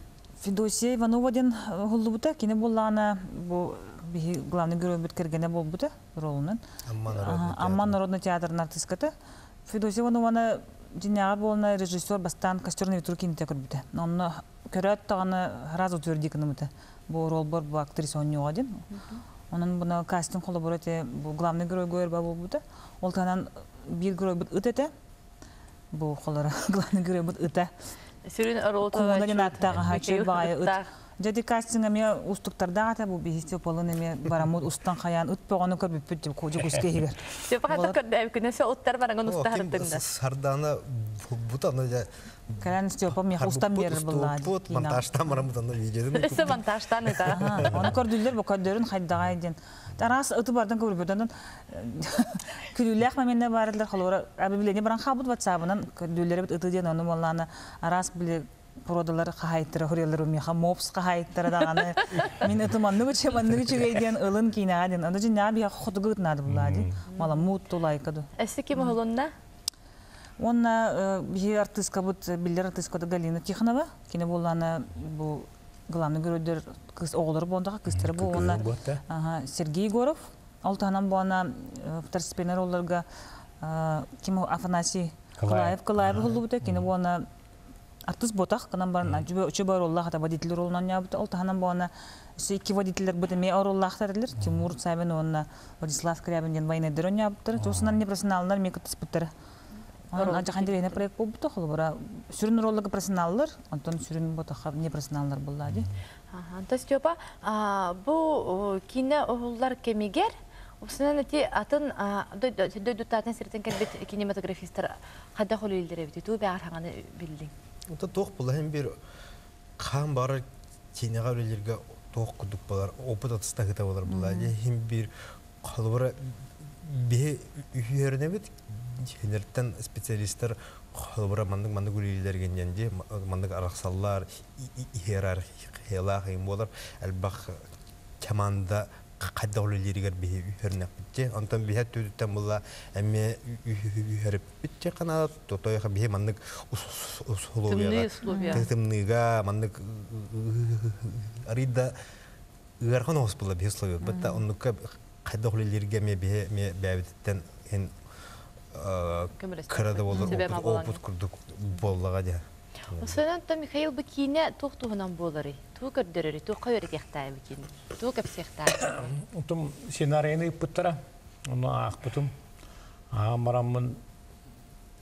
Федосия Иванова диэн уһуллубута. Кини буллаҕына бу биһи главный геройбут кэргэнэ буолбута ролунан. Амман народный театрын артистката. Федосия Иванованы дьиҥнээҕэр буолна режиссер бастаан Костер на ветру киинэтэ көрбүтэ. Онно көрөөт даҕаны сразу утверди гыныбыта. Бу ролбор бу актриса оонньуоҕа диэн. Онон буна кастинг холобура ити бу главный геройго эрба буолбута. Ол таһынан биир геройбут ыт этэ. Бу холоро главный геройбут ыта. Сүрүн оруол Кууна диэн ааттаах аһа үчүгэй баҕайы ыт. Дьэди кастинг эмиэ уустуктардаах этэ, бу биһи Степалын эмиэ бараммыт устан хайаан ыт бөҕөнү көрбүппүт деп Дьокуускай иһигэр. Степа хата көрдөөбүкүнэ сө уттар бараҥын уста сырыттыҥ да. Сардаана булбут аны дьэ. Кэлэн Степа миэхэ устан биэрэр буллаа. Устубут, монтажтаан бараммыт аны видеоны. Өссө монтажтаан ыта. Ону көрдүллэр бу көрдөрүн хайдаҕай диэн. Араас ыты бардан көрбүт. Онон күлүүлээх моменттар баар этилэр холобура объявление баран хаалбыт ватсабынан көрдүүллэрбит ыты диэн ону буоллаана араас били породалар хаһаайыттара хуруйаллар миэхэ мопс хаһаайыттара даҕаны мин ытым маннык үчүгэй маннык үчүгэй диэн ылын киинэҕэ диэн ону дьиннэҕэ биһиэхэ хотугу ыт наада буллаа дии маламут тулайка ду Өссө ким уһулунна? Уонна биһи артыыскабыт биллэр артыыската Галина Тихонова кини буоллаана бу главный геройдор кыыс оҕолору буондаха кыыстара бу уонна Сергей Егоров ол таһынан буона второстепенный ролларга ким Афанасий Кылаев Кылаев уһуллубута кини буона артыыс ботах гынан баран үчүгэй оруоллаах ата водитель оруолунан оонньообута ол таһынан буона өссө икки водителлэрбит эмиэ оруоллаахтар этилэр Тимур Савин уонна Владислав Скрябин диэн военнайдар оонньообуттара туосунан непрофессионаллар эмиэ кыттыспыттара Онон адьахан интэриэһинэй проект буолбута холобура сүрүн оруолларга профессионаллар онтон сүрүн ботаха непрофессионаллар буолла дии. Онтон Степа бу киинэ уһуллар кэмигэр Упсунан ити атын дойдутаатын сиртэн кэлбит кинематографистар хайдах үлэлииллэр эбит туу бэҕэр хаҥаны биллиҥ? Онтон туох була һин бир хаан барар киинэҕэ үлэлииргэ туох курдук болар опыт атыстаһыыта болар була һин бир холобура биһи үһүөрүнэбит кинилэртэн специалистар холобура маннык маннык үлэлииллэргин диэн дии маннык арахсаллар иерархиялаах буолар элбэх команда хайдах үлэлииригэр биһи үһөрүнэхпит онтон биһи өттүттэн була эмиэ үһөрүппүт канала тотойха биһи маннык условияга тымныыга маннык арыйда ыарахан оҕус була биһи условия бытта оннукка хайдах үлэлииргэ эмиэ биһи эмиэ бэйэбититтэн эн кыра да буоллар опыт курдук буоллаҕа дии. Осонон Михаил бу киинэ туох туһунан буоларый? Тугу көрдөрөрүй? Туохха үөрэтиэхтээҕий бу киинэ? Тугу кэпсиэхтээҕий? Утум сценарийын ыыппыттара. Ону аахпытым. Аан бараммын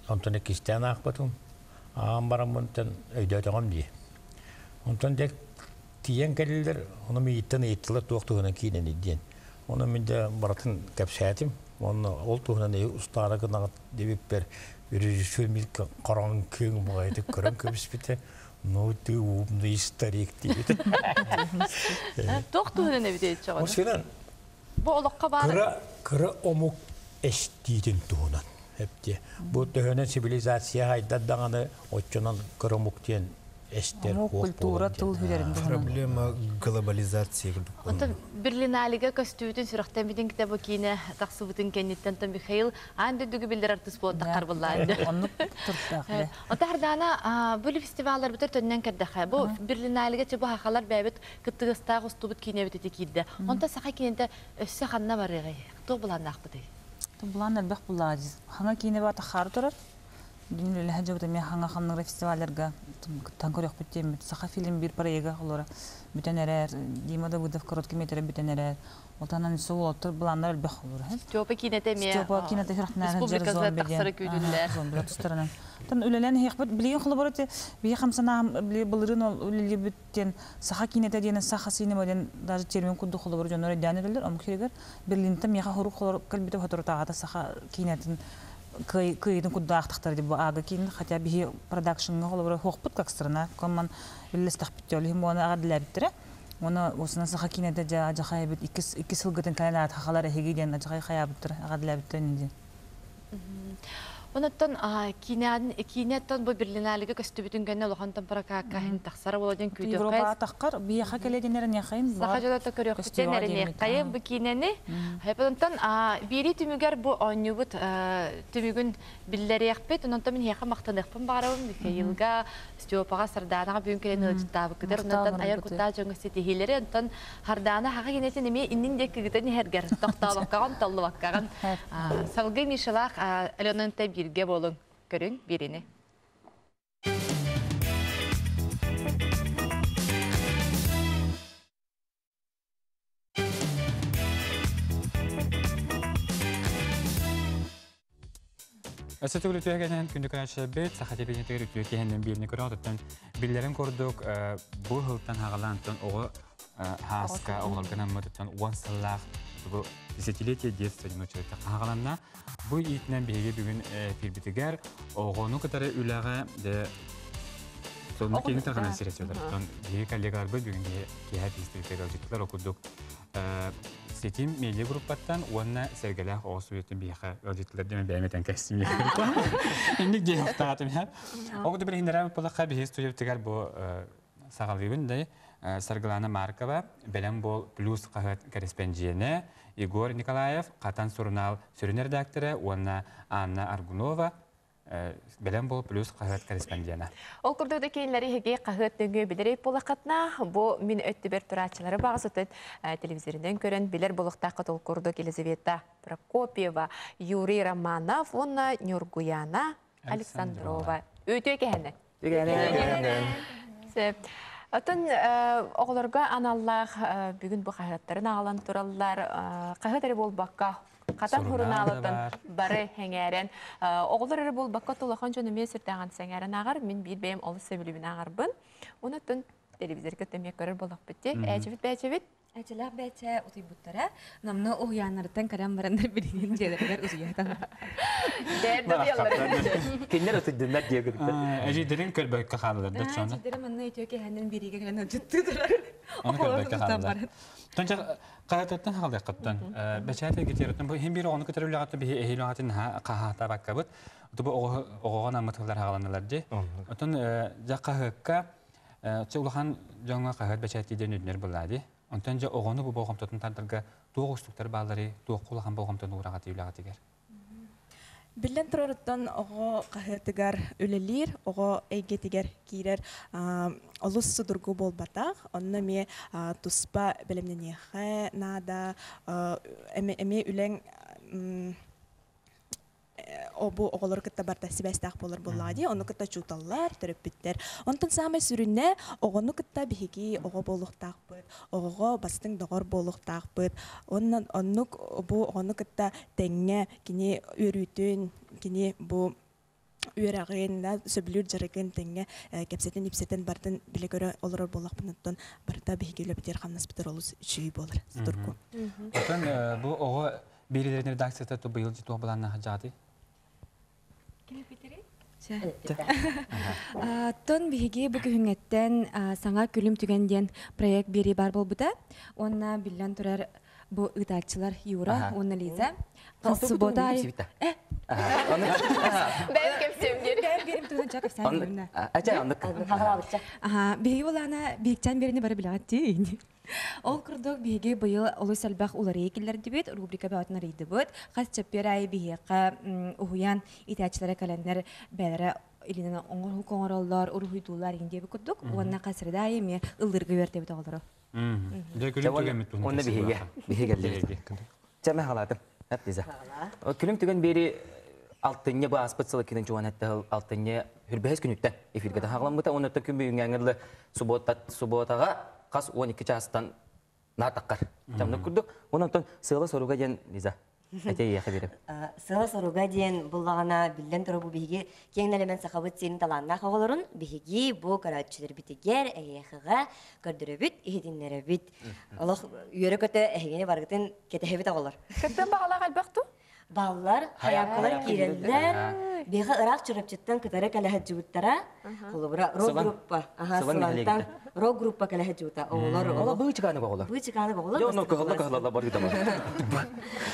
онтон иккистээн аахпытым. Аан бараммын өйдөөтөҕүм дии. Онтон дьэ тиийэн кэллилэр, ону миигиттэн ыйыттылар туох туһунан киинэний диэн. Ону мин дьэ барытын кэпсээтим. Уонна ол туһунан устаара гынаҕыт диэбиппэр режиссер мин хараҥ киэҥ баҕайытык көрөн кэбиспитэ. Ну ты умный старик диэбит. Туох туһунан эбит Ол синэн Бу олоххо баар кыра кыра омук эстиитин туһунан эпти. Бу төһөнөн цивилизация хайдар даҕаны оччонон кыра омук диэн эстер Омук культура тыл хүлэрин Проблема глобализации. Онтон Берлиналига көстүүтүн сүрэхтэммитин китэ бу киинэ тахсыбытын кэнниттэн тон Михаил аан дойдугу биллэр артыыс буолан таххар буллаан. Оннук туртаах. Онто Хардана бу фестиваллар бүтэр төннөн кэрдэхэ. Бу Берлиналига чы бу хахалар бэбит кыттыгыстаах устубут киинэбит ити киирдэ. Онто саха киинэтэ өссө ханна барыгай? Туох булааннаахпытый? Булаан элбэх буллаа. Хаңа киинэ бата хаар турар. Дүн үлэһэ дьыбыта мен хаңа ханныгра фестивалларга кыттан көрөхпүт диэммит. Саха фильм бир проега холора бүтэн эрэр. Дима Давыдов короткий метр бүтэн эрэр. Отанан өссө уолаттар былааннар элбэх холор. Степа киинэтэ эмиэ Степа кинете хүрхнээр республикасы тахсара күүтүллэр. Зомби тустарынан. Тан үлэлэн хехбит билигин холобура те бии хамсана били былырын ол үлэлибиттен саха кинете диэн саха синема диэн даже термин курдук холобура дьоннор өйдөөн эрэллэр омук сиригэр Берлинтен миэхэ хорук холор кэлбите хоторутааҕата саха кинетин кыйытын курдаахтахтар ди бу ага кин хотя биһи продакшнга холобура хуохпут как страна комман үллэстэхпит олихин буона аҕадилээбиттэрэ Оны осына саха кинете жа ажахай бит икки сылгытын кэлэн аат хахалар эһиги диэн ажахай хаябыттар аҕадилээбиттэр диэн. Онуттан киинэттэн бу Берлиналига көстүбүтүн кэннэ улахан прокакка хин тахсара болодин күүтүөххэ. Европа таххар биэха кэледин эрэниэхайын. Саха дьолото көрүөхпүтэн эрэниэххайын бу киинэни. Онтон биири түмүгэр бу оонньуубут түмүгүн биллэриэхпит. Онтон мин эһиэхэ махтаныахпын баҕарабын Михаилга, Степаҕа, Сарданаҕа бүгүн кэлэн ыалдьыттаабыккытыгар. Онтон айар куттаах дьоҥҥо ситиһиилэри. Онтон Хардана хаха кинэтин эмиэ иннин диэки кыгытан иһэргэр тохтообоккаҕын, толлубаккаҕын. Салгыы Мишалаах Аленантай бииргэ буолуҥ. Көрүҥ биирини. Өссө төгүл үтүө кэнэн күндү көрөөччүлэрбит, Саха телевидениетигэр үтүө киһинэн биирни көрөҕүтүттэн биллэрин курдук бу сылтан хаҕалаантан оҕо хааска оҕолорго наммытыттан 10 сыллаах бу десятилетие детства ночевойта хаҕаланна. Бу иитинэн биһиги бүгүн эфирбитигэр оҕону кытары үлэҕэ сонно киһини тарҕанан сиресилер. Биһиги коллегаларбыт бүгүн киһи пистолеттерге ылдьыттылар ол курдук Ситим медиа группаттан уонна Сэргэлээх оҕо студиятын биһиэхэ ыалдьыттылар диэн бэйэм этэн кэстим. Инник диэхтаатым. Ол курдук билиһиннэрэ буоллахха биһи студиябытыгар бу саҕалыыбын да Саргылана Маркова, Бэлэм буол плюс хаһыат кэрэспэндьиэнэ, Егор Николаев, Хатан сурунаал сүрүн редактора уонна Анна Аргунова, Бэлэм буол плюс хаһыат корреспондена. Ол курдук да кинилэри эһиги хаһыат нөҥүө билэр буоллаххытына, бу мин өттүбэр турааччылары баҕасытын телевизорынан көрөн билэр буолуохтааххыт ол курдук Елизавета Прокопьева, Юрий Романов уонна Нюргуяна Александрова. Үтүө кэһэнэ. Сөп. Оттон оҕолорго аналлаах бүгүн бу хаһыаттарын аҕалан тураллар. Хаһыат эрэ буолбакка, Хатан сурунаалыттан бары сэҥээрэн, оҕолор эрэ буолбакка улахан дьон эмиэ сүрдээҕин сэҥээрэн ааҕар. Мин биир бэйэм олус сөбүлүүбүн ааҕарбын. Онон телевизорга эмиэ көрөр буоллахпыт дии. Ээчэбит бээчэбит. Эчэлээх бээчэ утуйбуттара. Намна уһуйааннарыттан кэлэн бараннар билигин дьиэлэригэр утуйа Кинилэр утуйдуннар диэбиттэр. Эжийдэрин көрбөккө хаалалар да чоно. Эжийдэрим манна үтүө кэһэннэн бириигэ кэлэн ылдьыттыы турар. Оны көрбөккө хаалалар. Тонча хаһыаттан хаалыаххыттан бэчээт эргитиэриттэн бу иһин биир оҕону кытары үлэҕэ биһи эһиил оҕатын хаһаатаабаккабыт. Бу оҕоҕо наммыт тыллар хааланылар дии. Отон дьэ хаһыакка чэ улахан дьоҥҥо хаһыат бэчээттии диэн үрдүнэр буоллаа дии. Онтон дьэ оҕону бу болҕомтотун тардарга туох уустуктар баалларый, туохха улахан болҕомтону уураҕатый үлэҕитигэр? Биллэн турарыттан оҕо хаһыатыгар үлэлиир, оҕо эйгэтигэр киирэр олус судургу буолбатах. Онно эмиэ туспа бэлэмнэниэххэ наада. Эмиэ үлэҥ бу оҕолору кытта барда сибээстээх буолар буоллаҕа дии. Ону кытта учууталлар, төрөппүттэр. Онтон саамай сүрүнэ оҕону кытта биһиги оҕо буолуохтаахпыт, оҕоҕо бастыҥ доҕор буолуохтаахпыт. Онон оннук бу оҕону кытта тэҥҥэ кини үөрүүтүн, кини бу үөрэҕин, сөбүлүүр дьарыгын тэҥҥэ кэпсэтэн-ипсэтэн бардын билэ-көрө олорор буоллахпытыттан барыта биһиги үлэбитигэр хамнаспытыгар олус үчүгэй буолар судургу. Оттон бу оҕо биэриилэрин редакцията быйыл туох былааннаах дьаатый? Тон биһиги бу күһүҥҥэттэн саҥа күлүм түгэн диэн проект биэрии баар буолбута. Уонна биллэн турар бу ыытааччылар Юра уонна Лиза. Суббота айы. Бэйэм кэпсиэм диэн. Бэйэм биэрим туһунан ча кэпсээн биэримнэ. Аха, биһиги булаана биһикчээн биэrini бары билэҕит дии. Ол курдук биһиги быйыл олус элбэх уларыйыы киллэрдибит, рубрика бөҕөтүн арыйдыбыт. Хас чэппиэр аайы биһиэхэ уһуйаан итээччилэрэ кэлэннэр бэйэлэрэ илинэн оҥоһук оҥороллор, уруһуйдууллар иһин диэбит курдук. Уонна хас среда аайы эмиэ ыллыырга үөрдэбит оҕолору. Дьэ күлүм түгэммит туһунан Онно биһиги биһиги кэллибит. Чэ мэ халаатым. Лиза. Күлүм түгэн биэри алтынньы бу ааспыт сыл иккитин чуган этте алтынньы хүрбэһис күнүттэн эфиргэ таһаҕаламмыта. Онно күн бүгүҥҥэ субботаҕа хас 12 чаастан наатаккар. Чамнык курдук. Онон сыала соруга диэн Лиза. Этэ берем. Сыала соруга диэн буллаҕына биллэн турар бу биһиги киэҥ нэлэмэн сахабыт сирин талааннаах оҕолорун биһиги бу көрөөччүлэрбитигэр эһиэхэҕэ көрдөрөбүт, иһитиннэрэбит. Олох үөрэ-көтө эһигини барыгытын кэтэһэбит оҕолор. Кыттан баҕалаах элбэх ту? Баллар, хайааккалар киирэллэр. Биһиэхэ ыраах Чурапчыттан кытары кэлэ сылдьыбыттара. Холобура, рок-группа. Аха, Сылантан рок-группа кэлэ сылдьыбыта. Оҕолор Ола быычыкааны оҕолор. Быычыкааны оҕолор. Дьэ, онно кыһалла кыһалла барыта бар.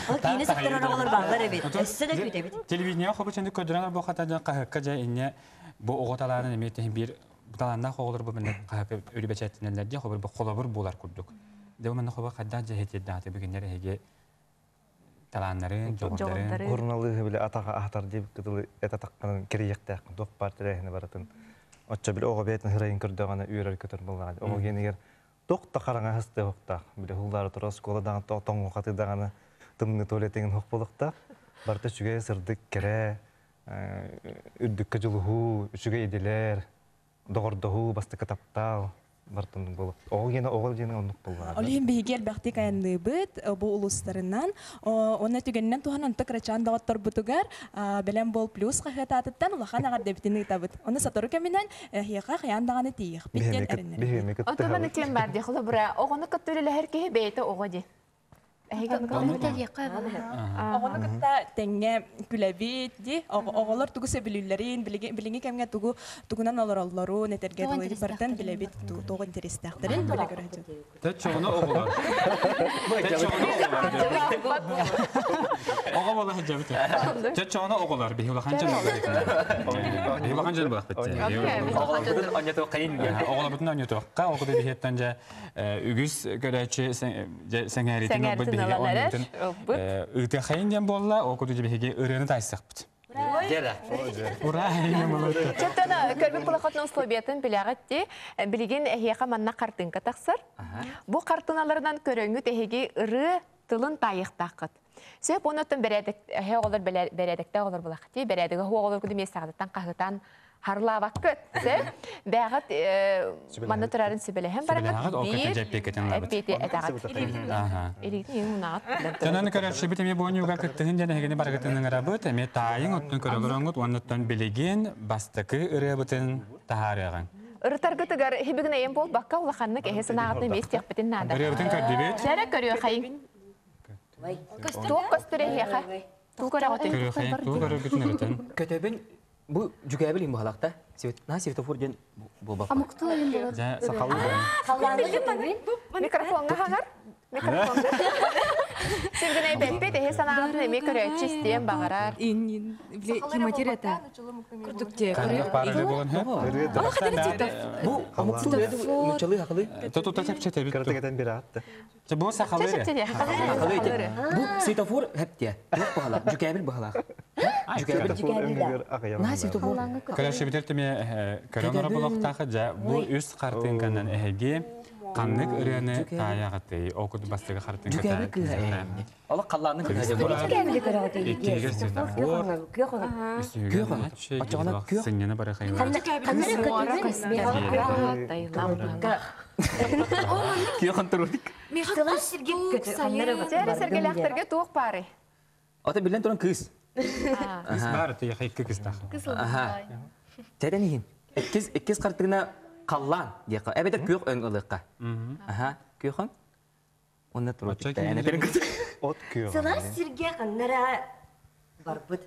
Ол киинэ сыттарар оҕолор бааллар эбит. Өссө да күүтэбит. Телевидение хобучанды көрдөрөн бу хата дьон хаһыакка дьэ инне бу оҕо талаанын эмиэ тэһин биир талааннаах оҕолор бу мэннэ хаһыакка өрү бэчээттэнэллэр дии хобур бу холобур буолар курдук. Дьэ бу манна хобо хайдах дьэ хетиэрдэҕэ бүгүннэр эһиги талааннарын, дьоҕурдарын. Суруналыыһы били атаҕа аһатар диэбит кытылы эт атаххынан кирийиэхтээххин туох баар тэрээһини барытын. Оччо били оҕо бэйэтин ырайын көрдөҕүнэ үөрэр көтөр буоллаҕа. Оҕо гиэнигэр туох да хараҥа һыстыахтаах. Били уһуллаары турар оскуола даҕаны тоҥҥу даҕаны тымныы туалетыгын һох буолуохтаах. Барыта үчүгэй сырдык кэрэ үрдүккэ дьулуһуу, үчүгэй идэлэр, доҕордоһуу, бастакы таптал. Бартын болуп. Оҕо гена оҕо диэн оннук буллаҕа. Ол иһин биһиги элбэхтик айанныыбыт бу улуустарынан. Уонна түгэнинэн туһанан онто кырачаан доҕотторбутугар Бэлэм буол плюс хаһыат аатыттан улахан эҕэрдэбитин ыытабыт. Ону сотору кэминэн эһиэхэ хайаан даҕаны тиийиэхпит диэн эрэннэрэбит. Онтон маны тиэн бар дии холобура оҕону кытта үлэлэһэр киһи бэйэтэ оҕо дии. Оҕону кытта тэҥҥэ күлэбит дии. Оҕолор тугу сөбүлүүллэрин, билиҥҥи кэмҥэ тугу тугунан олороллорун, этэргэ дылы барытын билэбит, туох интэриэстээхтэрин билэ көрө Тэччоҕуна оҕолор. Тэччоҕуна оҕолор. Оҕо буола сылдьабыт. Тэччоҕуна оҕолор биһи улахан дьон Биһи улахан дьон буолахпыт. Оҕолорбутун онньотуоххайын диэн. Оҕолорбутун онньотуохха, ол курдук биһиэттэн дьэ үгүс көрөөччү сэҥээриитин ылбыт биһиги оонньуутун ыытыаххайын диэн буолла, ол курдук биһиги ырыаны таайсахпыт. Ура! Чөттөн көрбүт кулахатын условиятын билэҕит дии. Билигин эһиэхэ манна хартыынка тахсар. Бу хартыыналарынан көрөҥҥүт эһиги ырыа тылын таайыахтааххыт. Сөп онуттан бэрээдэк эһэ оҕолор бэрээдэктээх оҕолор булаххыт дии. Бэрээдэгэ оҕолоргутун миэстэҕититтэн хаһытан харлаабаккыт. Сөп бэҕэт манна турарын сүбэлэһэн бараҥыт биир эппиэти этэҕит. Илиитин иһин унаҕыт. Төнөн көрөөччүбүт эмиэ буонньууга кыттыһын диэн эһигини барыгытын ыҥырабыт. Эмиэ таайыҥ оттон көрөлөрөҥҥүт уоннуттан билигин бастакы ырыабытын таһаарыаҕыҥ. Ырытаргытыгар хибигин эйэн буолбакка улаханнык эһи санааҕытын эмиэ истиэхпитин наада. Ырыабытын көрдүбүт. Чэрэ көрүөхайыҥ. Туох көстөр эһиэхэ? Туу көрөҕүтүн? Көрүөхайыҥ, туу көрөргүтүн ырытын. Көтөбүн бу дьүкээбил им баһалахта. На светофор диэн буолбаппа. Амуктуу айын болар. Дьэ, сахалыы. Микрофоҥҥа хаҥар. Микрофоҥҥа. Сиргинэй бэппит эһи санаатын эмиэ көрөөччү истиэн баҕарар. Киматир это. Курдук те. Бу амуктуу нучалыы хакылыы. Тутута чэпчэтэбит. Кыратыгатан бираатта. Бу сахалыы. Сахалыы. Бу светофор хэптиэ. Туох баһалаах? Дьүкээбил баһалаах. Дьүкээбил. На светофор. Көрөөччүбүтэр түмэ көрөн ороболохтаах дьэ бу үс хартыынканан эһиги ханнык ырыаны таайаҕытый? Ол курдук бастакы хартыынка Дьүкээбил кыыһа. Олох халлаанын кыыһа дьэ буолар. Иккиһигэр светофор. Үсүһүгэр Оччоҕуна күөх. Сынньана бары хайылар. Күөх онторудик. Сэрэ сэргэлээхтэргэ туох баарый? Ата билэн туран кыыс. Кыыс баар, тыйаха икки кыстах. Тэрэн иһин. Иккис иккис хартыына халлаан диэххэ. Эбэтэр күөх өҥ ылыахха. Аха, күөх өҥ. Онно турут. От күөх. Сылаас сиргэ ханнара барбыт.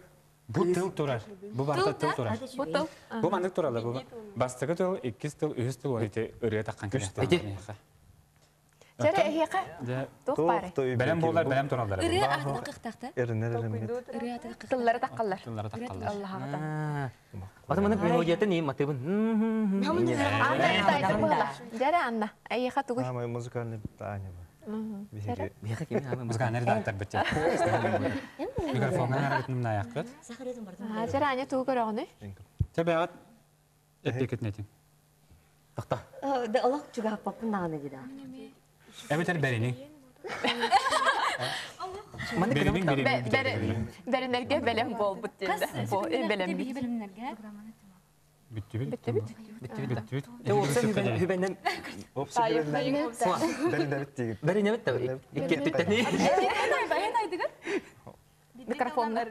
Бу тыл турар. Бу барыта тыл турар. Бу тыл. Бу маннык туралар. Бу бастакы тыл, иккис тыл, үһүс тыл ити ырыа таххан кэлэр. Чэрэ эһиэхэ туох баарый? Бэлэм буолар, бэлэм тураллар. Ырыа атын кыхтахта. Ырыа атын Тыллары таққаллар. Тыллары таққаллар. Аллаһаҕата. Ата маннык мелодията не матыбын. Анна тайты буола. Дьэрэ Анна, эйиэхэ тугуй? Аамай музыкальный Таня. Биһиэхэ кими аамай музыкальный редактор бит. Микрофонга нарабытын наяккыт. Дьэрэ Аня тугу көрөҕүнүй? Тебеат эппекет нетин. Тохто. Да олох чугаһаппаппын даҕаны дии да. Эбэтэр бэрини. Беринин беринин. Бэринэргэ бэлэм буолбут диэн. Бу бэлэм. Бүттүбүт. Бүттүбүт. Бүттүбүт. Хүбэннен. Бэринэбит диигит. Бэринэбит да. Икки Микрофонна.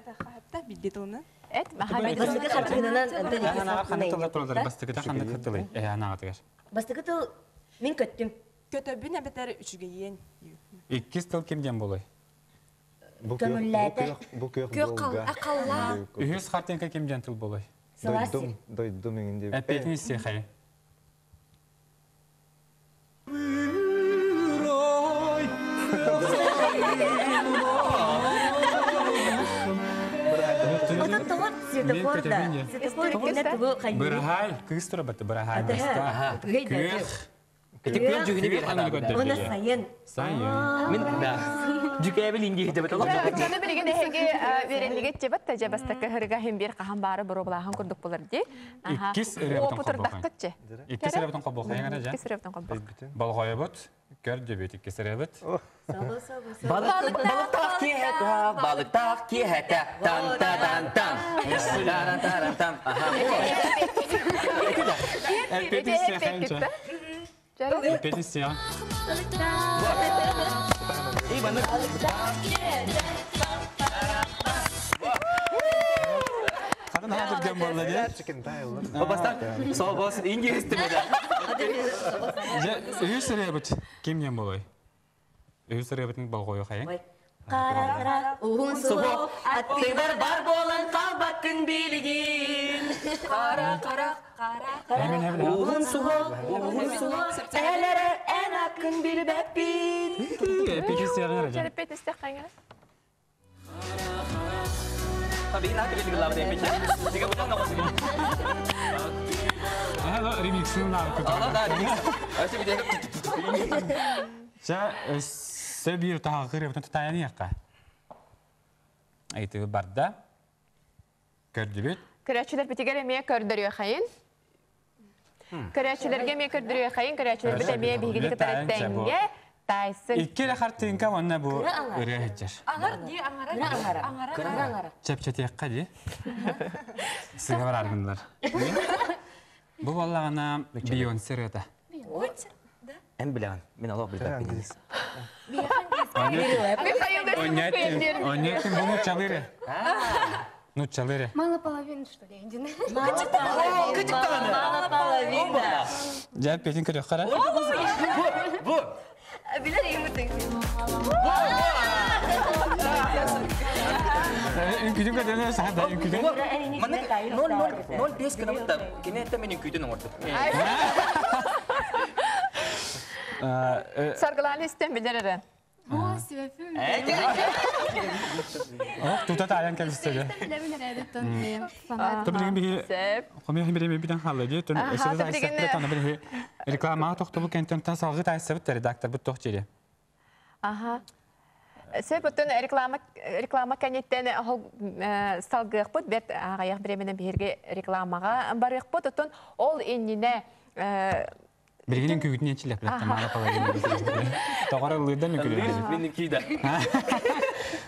Бидди тылына. Эт, маха Бастакы хартыынанан Ханнык тыллар тураллар бастакыта ханнык тылый? Э анаҕатыгар. Бастакы тыл мин көттүм. Көтөбүн эбэтэр үчүгэйиэн. Иккис тыл ким диэн болой? Көҥүллээтэ. Бу күөх болга. Үһүс хартыынка ким диэн тыл болой? Дойдум, дойдум иҥин диэбит. Эппиэтин истиэхэй. Отон тоҕо светофор да. Светофор иккинэ тугу хайдыы. Быраһай, кыыс тура баты, быраһай баста. Күөх. Ити күөх дьүгүнү биэр Уна сайын. Сайын. Мин да. Дьүкээбил инди дебет олох. Чону билигин эһиги веренниге чебат та жабастакы хырга хим бир хахан баары боробулахан курдук болар ди. Иккис ырыабытын Опутурдахтычы. Иккис ырыабытын холбохайын ара жа. Иккис ырыабытын холбох. Болҕойобут, көр дебет иккис ырыабыт. Балыктаах киэһэтэ, балыктаах киэһэтэ, тан та тан тан. Таран таран там. Аха. Эппиэтин истиэхэй. Петиция. Хатын хатырген болла де. Бастан собос ингилиз тилинде. Үс ребит кимнен болой? Үс ребитин болгою хайын. Қара-қара уһун суһуох аттыгар бар болан қалбаккын билигин. Қара-қара қара уһун суһуох уһун суһуох әләрэ эн аккын билбэппин. Черепет истеххаңа. Tabii ne kadar gılavda yapacak. Diga budan da olsun. Hello remixini Allah da remix. Öyle bir de. Жа өссө бир тағыр өтін тұтаяны яққа. Айтығы барда. Көрді бит. Көрәчілер бітігер еме көрдірі қайын. Көрәчілерге ме көрдірі қайын, көрәчілер біт еме бігіні кітареттенге тайсын. Икки эле хартыынка онна бу ырыа хеджер. Аңар ди, аңара. Аңара. Аңара. Чепчетиякка ди. Сыга бар аргынлар. Бу баллагана Бейонсе ырыата. Эн билеген, мен алып билбеппин. Оннеттин бу нуччалыыры. Нуччалыыры. Мало половины, что ли, Индина? Мало половина. Жа петин көрөк кара. Бу. Билер имитин. Үnkүдүн көдөнө сахада үnkүдүн. Ноль ноль ноль бес гына бутта. Кене мен үnkүдүн оңорду. Саргыланы истен билер эрен. О, себепим. Ох, тута таян келистеге. Тобилген биһи Хомия химире битен халла ди тон эседе тайсап тана бир реклама тохтобу кентен та салгы тайсап редактор бу тохчери. Аха. Сөп өттөн реклама реклама кәнеттен салгыахпыт бет ағаяқ биременен биһирге рекламаға барыахпыт оттон ол иннине Билгинен күгүтүн энчилеп билет мала палагин. Тогора лыдан үкүлү. Мен кийда.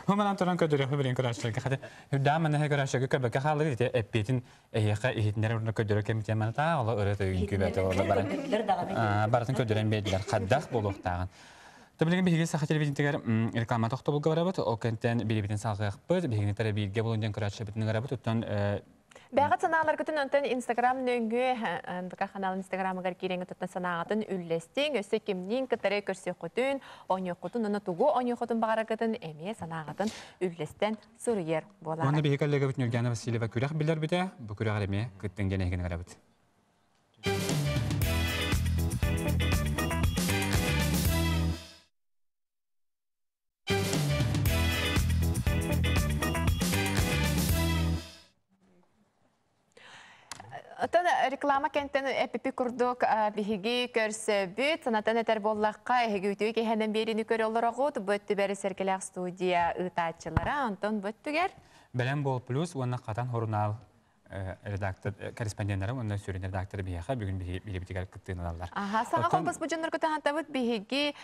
Хуманан туран көдөрө билен көрәчләргә хәтә хүдәмән һә көрәчләргә көбәкә халы дите эппетин эйәхә иһитнәр урны көдөрө кемтә мана та ола өрө төгүн күбәтә ола баран. Баратын көдөрөн бәйдиләр хаддах булуктагын. Төбелеген биһиге саха телевидениетигер реклама тохтобулга барабыт, ол кентен бирибитин салгыакпыт, биһигини тәрбиге булун ден көрәчләр битин гарабыт, уттан Бәғат санаалар күтін онтан Инстаграм нөңгө, НВК канал Инстаграмыгар киреңі тұттан санағатын үллестен, өсі кемнен кытары көрсе құтын, оңы құтын, оны тугу оңы құтын бағарақытын, әме санағатын үллестен сұруер болар. Онда биһиги коллега бит Нургана Васильева күрәх билер бите, бу күрәх эме кыттын гене гене гарабыт. Отон реклама кентен эпипи курдук биһиги көрсөбүт, санатан этер боллаққа эһиги үтүгү киһэнэн берини көрөллорогут, бөттү бери серкелэх студия ытаачылара, Антон бөттүгер. Белен бол плюс, уонна катан хорунал редактор, корреспонденттары, уонна сүрүн редактор биһиэхэ бүгүн биһиги кыттыыналар. Аха, саҥа холбос бу дьоннорго таһантабыт биһиги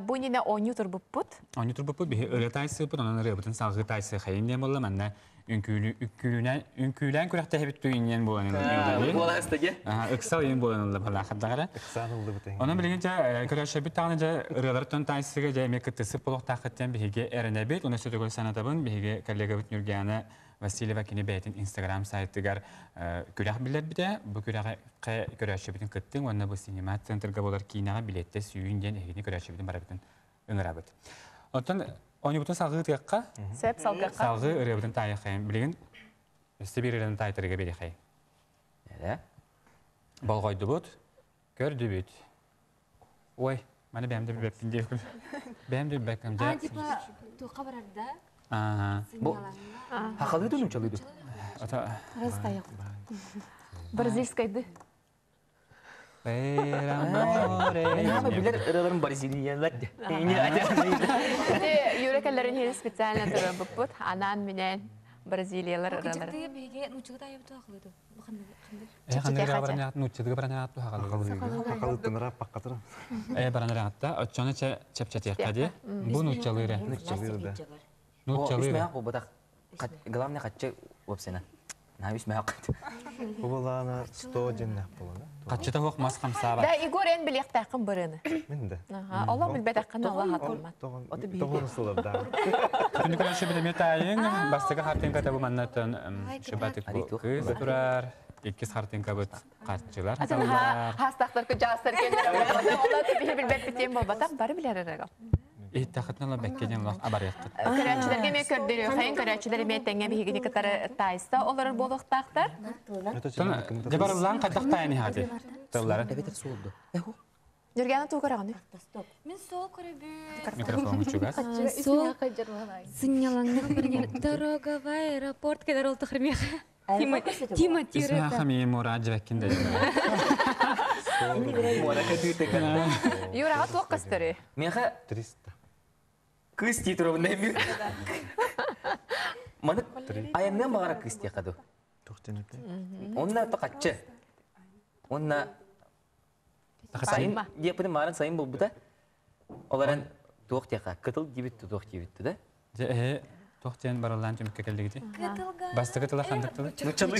бу нине оонньуу турбуппут. Оонньуу турбуппут биһи ырыа тайсыппыт, онон ырыабытын салгыы тайсы хайын диэн буолла, манна үҥкүүлээн күрэхтэһэбит туйунньан буолан ылла. Буола ыстаге. Ыксал иэн буолан ылла бала хаддагара. Ыксаан ыллыбыт. Онон билигин жа көрөшөбүт таганы жа ырыалар тайсыга жа эме кыттысып болохтаахыттан биһиги эренебит, уна сөтөгөл санатабын биһиги коллегабыт Нургана Васильева кини бэйтин Инстаграм сайтыгар күрэх билер бите, бу күрэҕэ көрөшөбүтүн кыттың, уонна бу синема центрга болар киинэҕэ билетте сүйүн диэн эһигини көрөшөбүтүн барабытын ыҥырабыт. Оттон Онюбутун салгыы тыакка. Сөп салгыакка. Салгыы ырыабытын таайахайын. Билигин өссө бир ырыаны таайтарыга берихай. Эре. Болҕойдубут, көрдүбүт. Ой, маны бэм де билбэппин диэким. Бэм де билбэкким А, дэ. типа, туqa барарда. Ага. Бу хакалыйды нучалыйды. Ата. Растаяк. Бразильскайды. Мен хама билер ыраларым бразилиялар. Те юрекелерин хери специально турбуппут, анан менен Бразилиялар ыралары. Кычыкты биге нучылы тайып туақлыды. Бу кандай Э, ханды баран нуччадыга баран атту хакалыйды. Хакалыттын паккатыр. Э, баран атта, оччону чепчетиякка ди. Бу нуччалыыры. Нуччалыыры да. Нуччалыыры. Бу батак. Главное катчы вопсена. Наһаа үс мөһөк. Бу 100 ден болана. Каччыта хуох мас хамсаабат. Да, Егор эн билиэхтээххин барыны. Мен да. Аха, Олох билбэтэххин Аллах атылмат. Тоғын сылыр да. Күнү көрөшү билеме тайын, бастыгы хартинка табы маннаттан шыбатык кыз турар, иккис хартинка быт катчылар Атын хаталлар. хастахтар күжаастар кеннер. Олар биһи билбэт битиэн болбатах бары билер эрэг. Иттахытна беккеден лох абарыяккыт. Көрөөччүлэргэ эмиэ көрдөрүө, хайын көрөөччүлэр эмиэ тэҥҥэ биһигини кытары таайса олорор буолуохтаахтар. Дебарыллаан кайдах тайын хати. Тыллары. Эбетер суолду. Жүргәне туу көрөҕүнүй? Мин сол көрөбүн. Микрофон чугас. Сол сыннялаңнах Дорога в аэропорт кедер ол тахырмех. Тима Тима Исма тирета. хами мора жебеккин де. Мора катыты Юраға туох көстөрү. Меха 300. Кыз титровна ми. Маны аяннан бағара кыз тиқаду. Онна тоқатчы. Онна сайын диепini марын сайын бұл бұта. Оларан туох тиқа, кытыл дибит туох дибит да. Же тохтен бараллаан түмүккэ келдигити. Бастыгы тыла хандык тылы. Нучалы.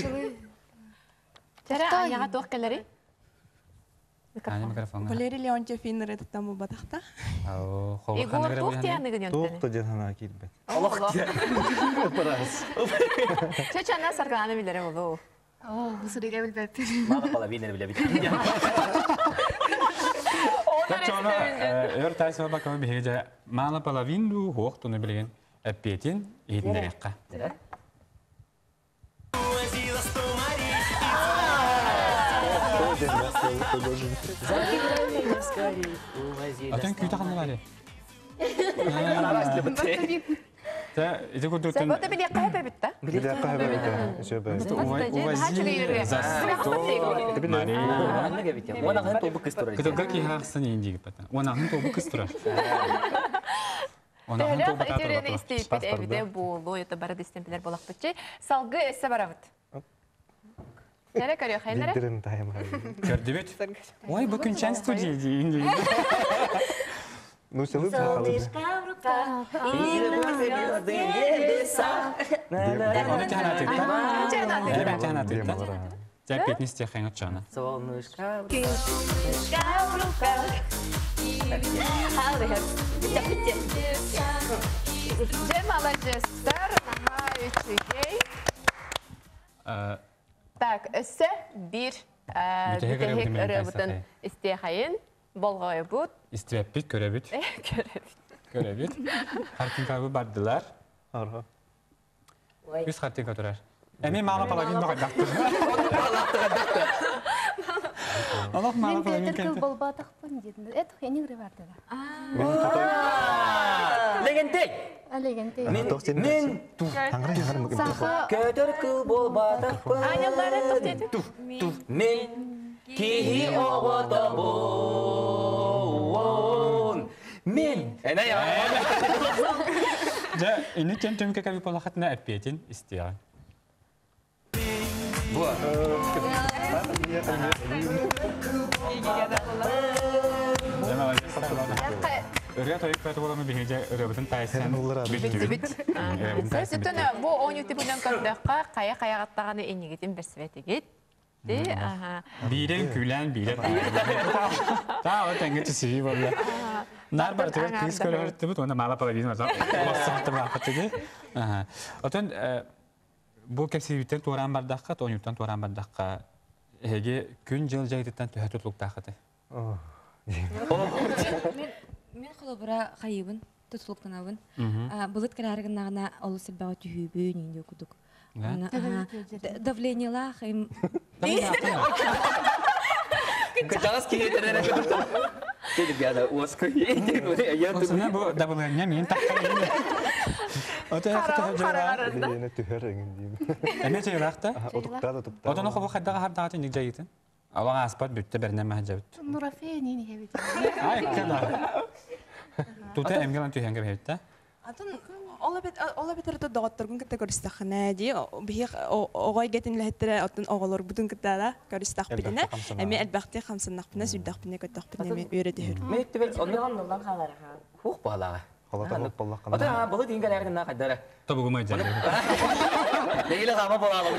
Тәрі аяға туох кэлэри? Ани микрофонга. Валерий Леонтьев финнер этот батахта. Ау, холы Егор хандыгы туох тианыгын Тоқ ёнтени. та ден хана килбет. Аллах Парас. Чечана сарганы билере болу. О, бу билбеппин. Мага половина биле бит. Тачона өр тайсы бакамы биһиге мала половину хуох туну билген эппетин иһитиннерекка. Атын күйті қанды бары? Та, ити курдуктан Сәбөтө биле кайба битта. Биле кайба битта. Увози за сто Мария. Анныга бит. Она гын тобу кыз турар. Кытылга кихахсын инди гипата. Она хын тобу кыз турар. Она хын Төлөх тобу үтүрүнү татыр. истейпит эбиде болу, это бары дистемпилер болак битчи. Салгы эссе барабыт. Тәрі көрө хайнара? Билдирин тайым. Көрдүбүт. Ой, бу күнчән студия инди. Ну, селы халыды. Солнышко в руках, и на небесах. Оны тяна тытта. Тяна тяна тытта. Тя петни стехен отчана. Солнышко. Солнышко в руках. Же маладжестар, наха үчүгей. Так, өссө бир Бүтэһик бүтэһик ырыабытын ырыабытын истиэхайын, болҕойбут, Истреппит көрөбүт. көрөбүт. Көрөбүт. Хартинкабы бардылар. Арха. Үс хартинка турар. Эми мала половина кайдактыр. Аллах мала Мен половина көтөр кыл келди. болбатахпын дедим. Это хенин рыбарды да. Легенде. Алегенте. Мен мен Саха көтөр кыл болбатахпын. Анялары тоқтетіп. Мен кихи оҕотобун. Мен. Эне я. Жа, ини тем төмкө каби полахатына эппетин истияган. Бу. Ырыа тойук бөтө болону биһиже ырыабытын тайсан бүттүбүт. Сөтөн бу оонньуу типунан көрдөккө кая каягаттаганы энигитин берсибетигит. Ди, аха. Биирен күлэн биирен. Та о теңге түсү болла. Нар бар түгел кыз көрөртүбүт, онда мала половина бар. Бассакты баахатыги. Аха. Отон бу кепсибиттен туоран бардакка, тооньуттан туоран бардакка эге күн жыл жайдыттан төһө тутлуктаахаты. Мен холобура хайыбын, тутулуктанабын. Былыт кэраарыгыннагына олус элбэҕэ түһүүбүн инди кудук. Давлениелаах им Кычагас киһи Кеди бияда уоску. Я Осуна бу дабылыня мен таккан. Ото хата жора. Билене түһэр эңин дейм. Эме жайлаахта? Отуктаа да туптаа. Отону хобу хаддага хардагаты ник жайытын. Алаң аспат бүтте бернен махажабыт. Нурафени хебит. Ай када. Тута эмгелан түйенге бейт Атын ола бетер то доҕотторгун кытта көрүстахына ди биһи оҕой гетин лэхеттере оттон оҕолор бутун кытта да көрүстахпитине эми элбэхти хамсаннахпына сүрдэхпине көттөхпүнэ эми үөрэ түһүр. Мен түбел Оннулан халар аха. Хух балага. Холото боллаққа. Ата былы дейін кәләргін қайдары. Тобугумай жар. Нейле қама бола алым.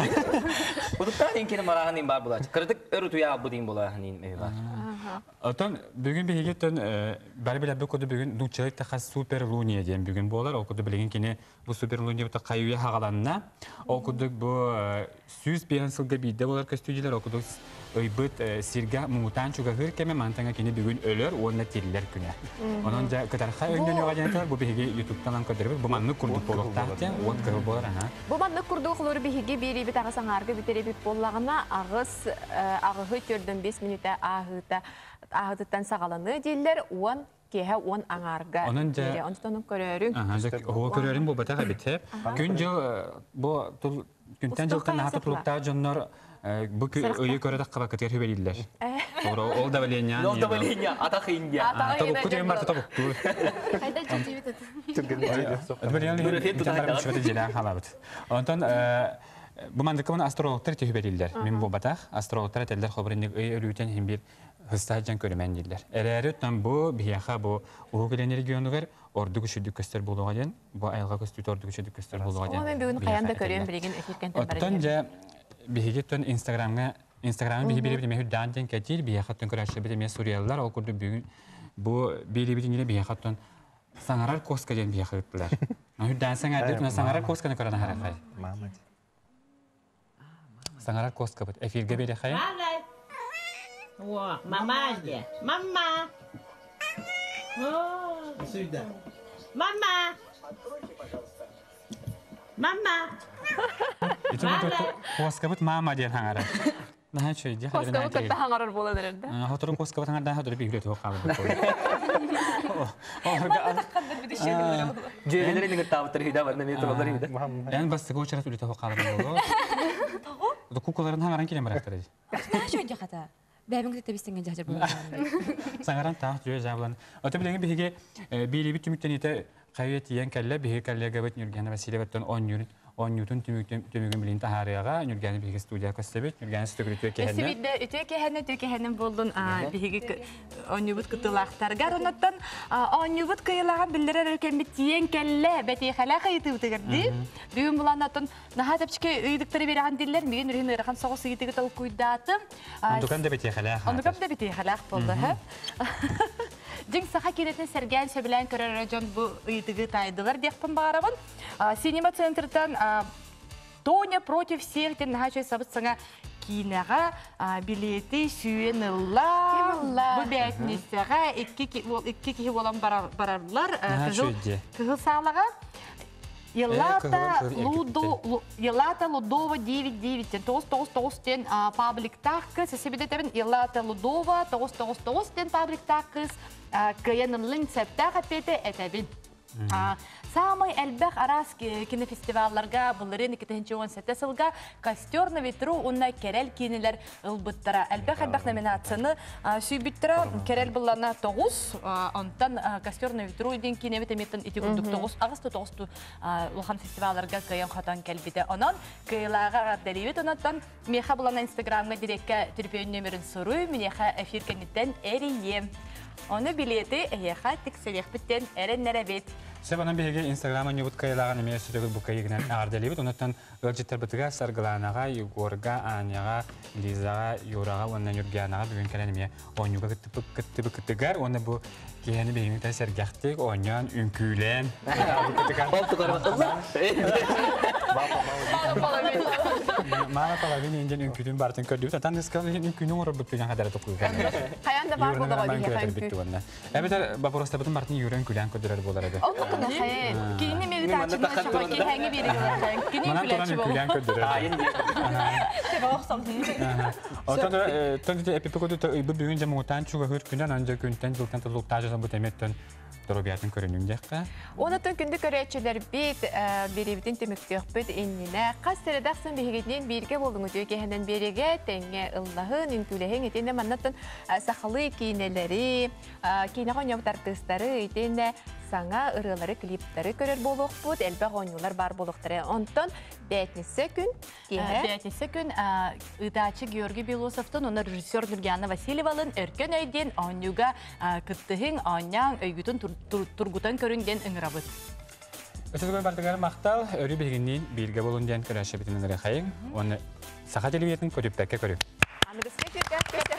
Удукта дейін кені марағын дейін бар бұла. Кырдык өрі туя абы дейін бола дейін мей бар. Отон бүгүн биһиги төн бары билер бу коду бүгүн нучалык таха супер луния диэн бүгүн буолар. Ол куду билигин кини бу супер луния бу кайуя хагаланна. Ол куду бу сүз биэн сылга биидде болар көстүдүлөр. Ол куду ыйбыт сирге муҥутаан чугаһыыр кэмэ мантаҥа кини бүгүн өлөр уонна тиллэр күнэ. Онон дьэ кытархай өҥнөнүөҕэ диэн этэр бу биһиги ютубтан көрдөрбүт бу маннык курдук буолуохтаах диэн уот кыһыл буолар аха. Бу маннык курдук холор биһиги биэрибит аҕыс аҥаарга бүтэрибит буоллаҕына аҕыс аҕыһы төрдөн бес мүнүүтэ ааһыыта ааһытыттан саҕаланыа дииллэр уон киэһэ уон аҥаарга. Онон дьэ Онтон көрөөрүҥ. Аха, дьэ оһуо көрөөрүҥ буолбатах эбит. Күн дьыл бу күнтэн дьылтан наһаа тутулуктаах дьоннор бу ыйы көрө таххабаккытыгар хүбэлииллэр. Ол давление. Ол давление, атах Индия. Тобукку деген барта тобуктуур. Хайда чечибит это. Халабыт. Онтон бу мандыкы астрологтар хүбэлииллэр. Мин буолбатах астрологтар этэллэр хобринник ый өлүүтэн хим бир хыстаах көрүмэн дииллэр. Эрээри оттон бу биһиэхэ бу Уһук Илин регионугар ордук үчүдүк көстөр буолуоҕа диэн, бу айылҕа көстүүтэ ордук үчүдүк көстөр буолуоҕа диэн. Ол мен бүгүн хайан да көрүөм билигин эфиркентен Оттон дьэ биһиги оттон Инстаграмҥа Инстаграмы биһи бири бири үрдээн диэн кэтиир, биһиэхэ оттон көрөөччүлэрбит эмиэ суруйаллар. Ол курдук бүгүн бу биэрибит иннинэ биһиэхэ оттон саҥарар коска диэн биһиэхэ ыыттылар. Үрдээн саҥардыбыт, саҥарар косканы көрөн аһарахай. Саҥарар коскабыт. Эфиргэ биэрэхэй. О, мама где? Мама! Сюда. Мама! Мама! Ити коскабыт мама диэн хаҥарар. Наһаа үчүгэй дии. Коскабыт кытта хаҥарар буолан эрэр да. Хотору коскабыт хаҥардаан хотору биһүрэ туох хаалбыт. Дьүөгэлэр иниҥиртаабыттар үйдэ барна мен тураллар үйдэ. Эн бастакы очерат үлэтэ хоқ хаалбыт буолуо. Кукуларын хаҥаран килен барахтар. Наһаа үчүгэй хата. Бэйэбин кытта бистиҥҥэ дьаһдьар буолан. Саҥаран таах дьүө жаабылан. Ото билигин биһиги биирибит түмүктениитэ хайа тиийэн кэллэ биһиги коллегабыт Нюргена Васильеваттан оонньуурун оонньуутун түмүгүн билин таһаарыаҕа Нюргена биһиги студия көстөбүт Нюргена сүтүгүр үтүө кэһэннэ. Өссө үтүө кэһэннэ үтүө кэһэннэ буоллун биһиги оонньуубут кыттыылаахтаргар оннуттан оонньуубут кыйылааҕын биллэрэр өркэммит тиийэн кэллэ бэтиэхэлээх ыйытыыбытыгар дии бүгүн булан оттон наһаа чэпчэки ыйытыктары биэрэҕин дииллэр мигин үрүһүн ыарахан соҕус ыйытыгы толкуйдаатым Ондукан да бэтиэхэлээх. Ондукан да бэтиэхэлээх буолла һэ. Дьиҥ саха киинэтин сэргээн сөбүлээн көрөр дьон бу ыйытыгы таайдылар диэхпин баҕарабын. Синема центртан Тоня против всех диэн наһаа үчүгэй сабыт саҥа киинэҕэ билиэти сүүйэн ылла. Бу бээтиниссэҕэ икки киһи буолан барарлар кыһыл саалаҕа. Елата Лудо Елата Лудова 9-9 9-9-9 диэн пабликтаах кыз сибидетэбин Елата Лудова 9-9-9 диэн пабликтаах кыз кыайан ыллыҥ сөптөөх эппиэти этэбин. Самый элбэх араас кинофестивалларга былырыын 2017 сылга «Костер на ветру» уонна «Кэрэл» киинэлэр ылбыттара. Элбэх-элбэх номинацияны сүүйбүттэрэ. Кэрэл быллана 9, онтон «Костер на ветру» диэн киинэбит эмиэттэн ити курдук 9, аҕыс да 9 улахан фестивалларга кыайан-хотон кэлбитэ. Онон кыайыылааҕы эҕэрдэлиибит. Онон миэхэ булана Инстаграмҥа дириэккэ түрпүөн нөмерин суруй, миниэхэ эфир кэнниттэн эрийиэм. Ону билиэти эһиэхэ тиксэриэхпит диэн эрэннэрэбит. Сөп, онон биһиги Инстаграм оонньуубут кыайыылааҕын эмиэ өссө бу кыайыгынан эҕэрдэлиибит. Онуттан ыалдьыттарбытыгар Саргылаанаҕа, Егорга, Аняҕа, Лизаҕа, Юраҕа уонна Нюргианаҕа бүгүн кэлэн эмиэ оонньууга кыттыбыккытыгар уонна бу киэһэни биһигини сэргэхтик оонньоон, үҥкүүлээн Ол тухары Мама половина индиан үҥкүүтүн барытын көрдүбүт. Атан ыскал үҥкүүнү оҥорорбут түгэн хадара токуйга. Хайан да бар буолуоҕа биһиэхэ үҥкүү. Эбэтэр боппуруостарбытын барытын юран күлээн көрдөрөр буолар эбит. Оннук гына Кинини мен ытааччыны чоҕо киэһээҥи биэригилэр. Кини Манан туран үҥкүүлээччи үҥкүүлээн көрдөрөр. Отон тон эпипикоту ыйбыт бүгүн дьэ муҥутаан чугаһыыр күнэн ан дьэ күнтэн дьылтан тутулуктаах дьон бу тэмиэттэн доруобуйатын көрүнүҥ диэххэ. Онотон күндү көрөөччүлэрбит бириибитин түмүктүөхпүт иннинэ хас сэрэдахсын биһигитинин бииргэ буолуҥ үтүө киэһэнэн биэригэ тэҥҥэ ыллаһын, үҥкүүлэһиҥ итиннэ маннаттан сахалыы киинэлэри, киинэҕэ оонньообут артыыстары итиннэ саҥа ырыалары, клиптары көрөр буолуохпут, элбэх оонньуулар баар буолуохтара. Онтон бээтиниссэ күн киэһэ Бээтиниссэ күн ыытааччы Георгий Белосовтан уонна режиссер Нургиана Васильевалын Өркөн өй диэн оонньууга кыттыһыҥ, оонньооҥ, өйгүтүн тургутан көрүҥ диэн ыҥырабыт. Өсөтүгэр бардыгар махтал, өрүү биһигинниин бииргэ болун диэн көрөөччүбүтүн ырыхайыҥ. Уонна саха телевидениетын көтүппэккэ көрүҥ. Аныгыскы эфиргэ.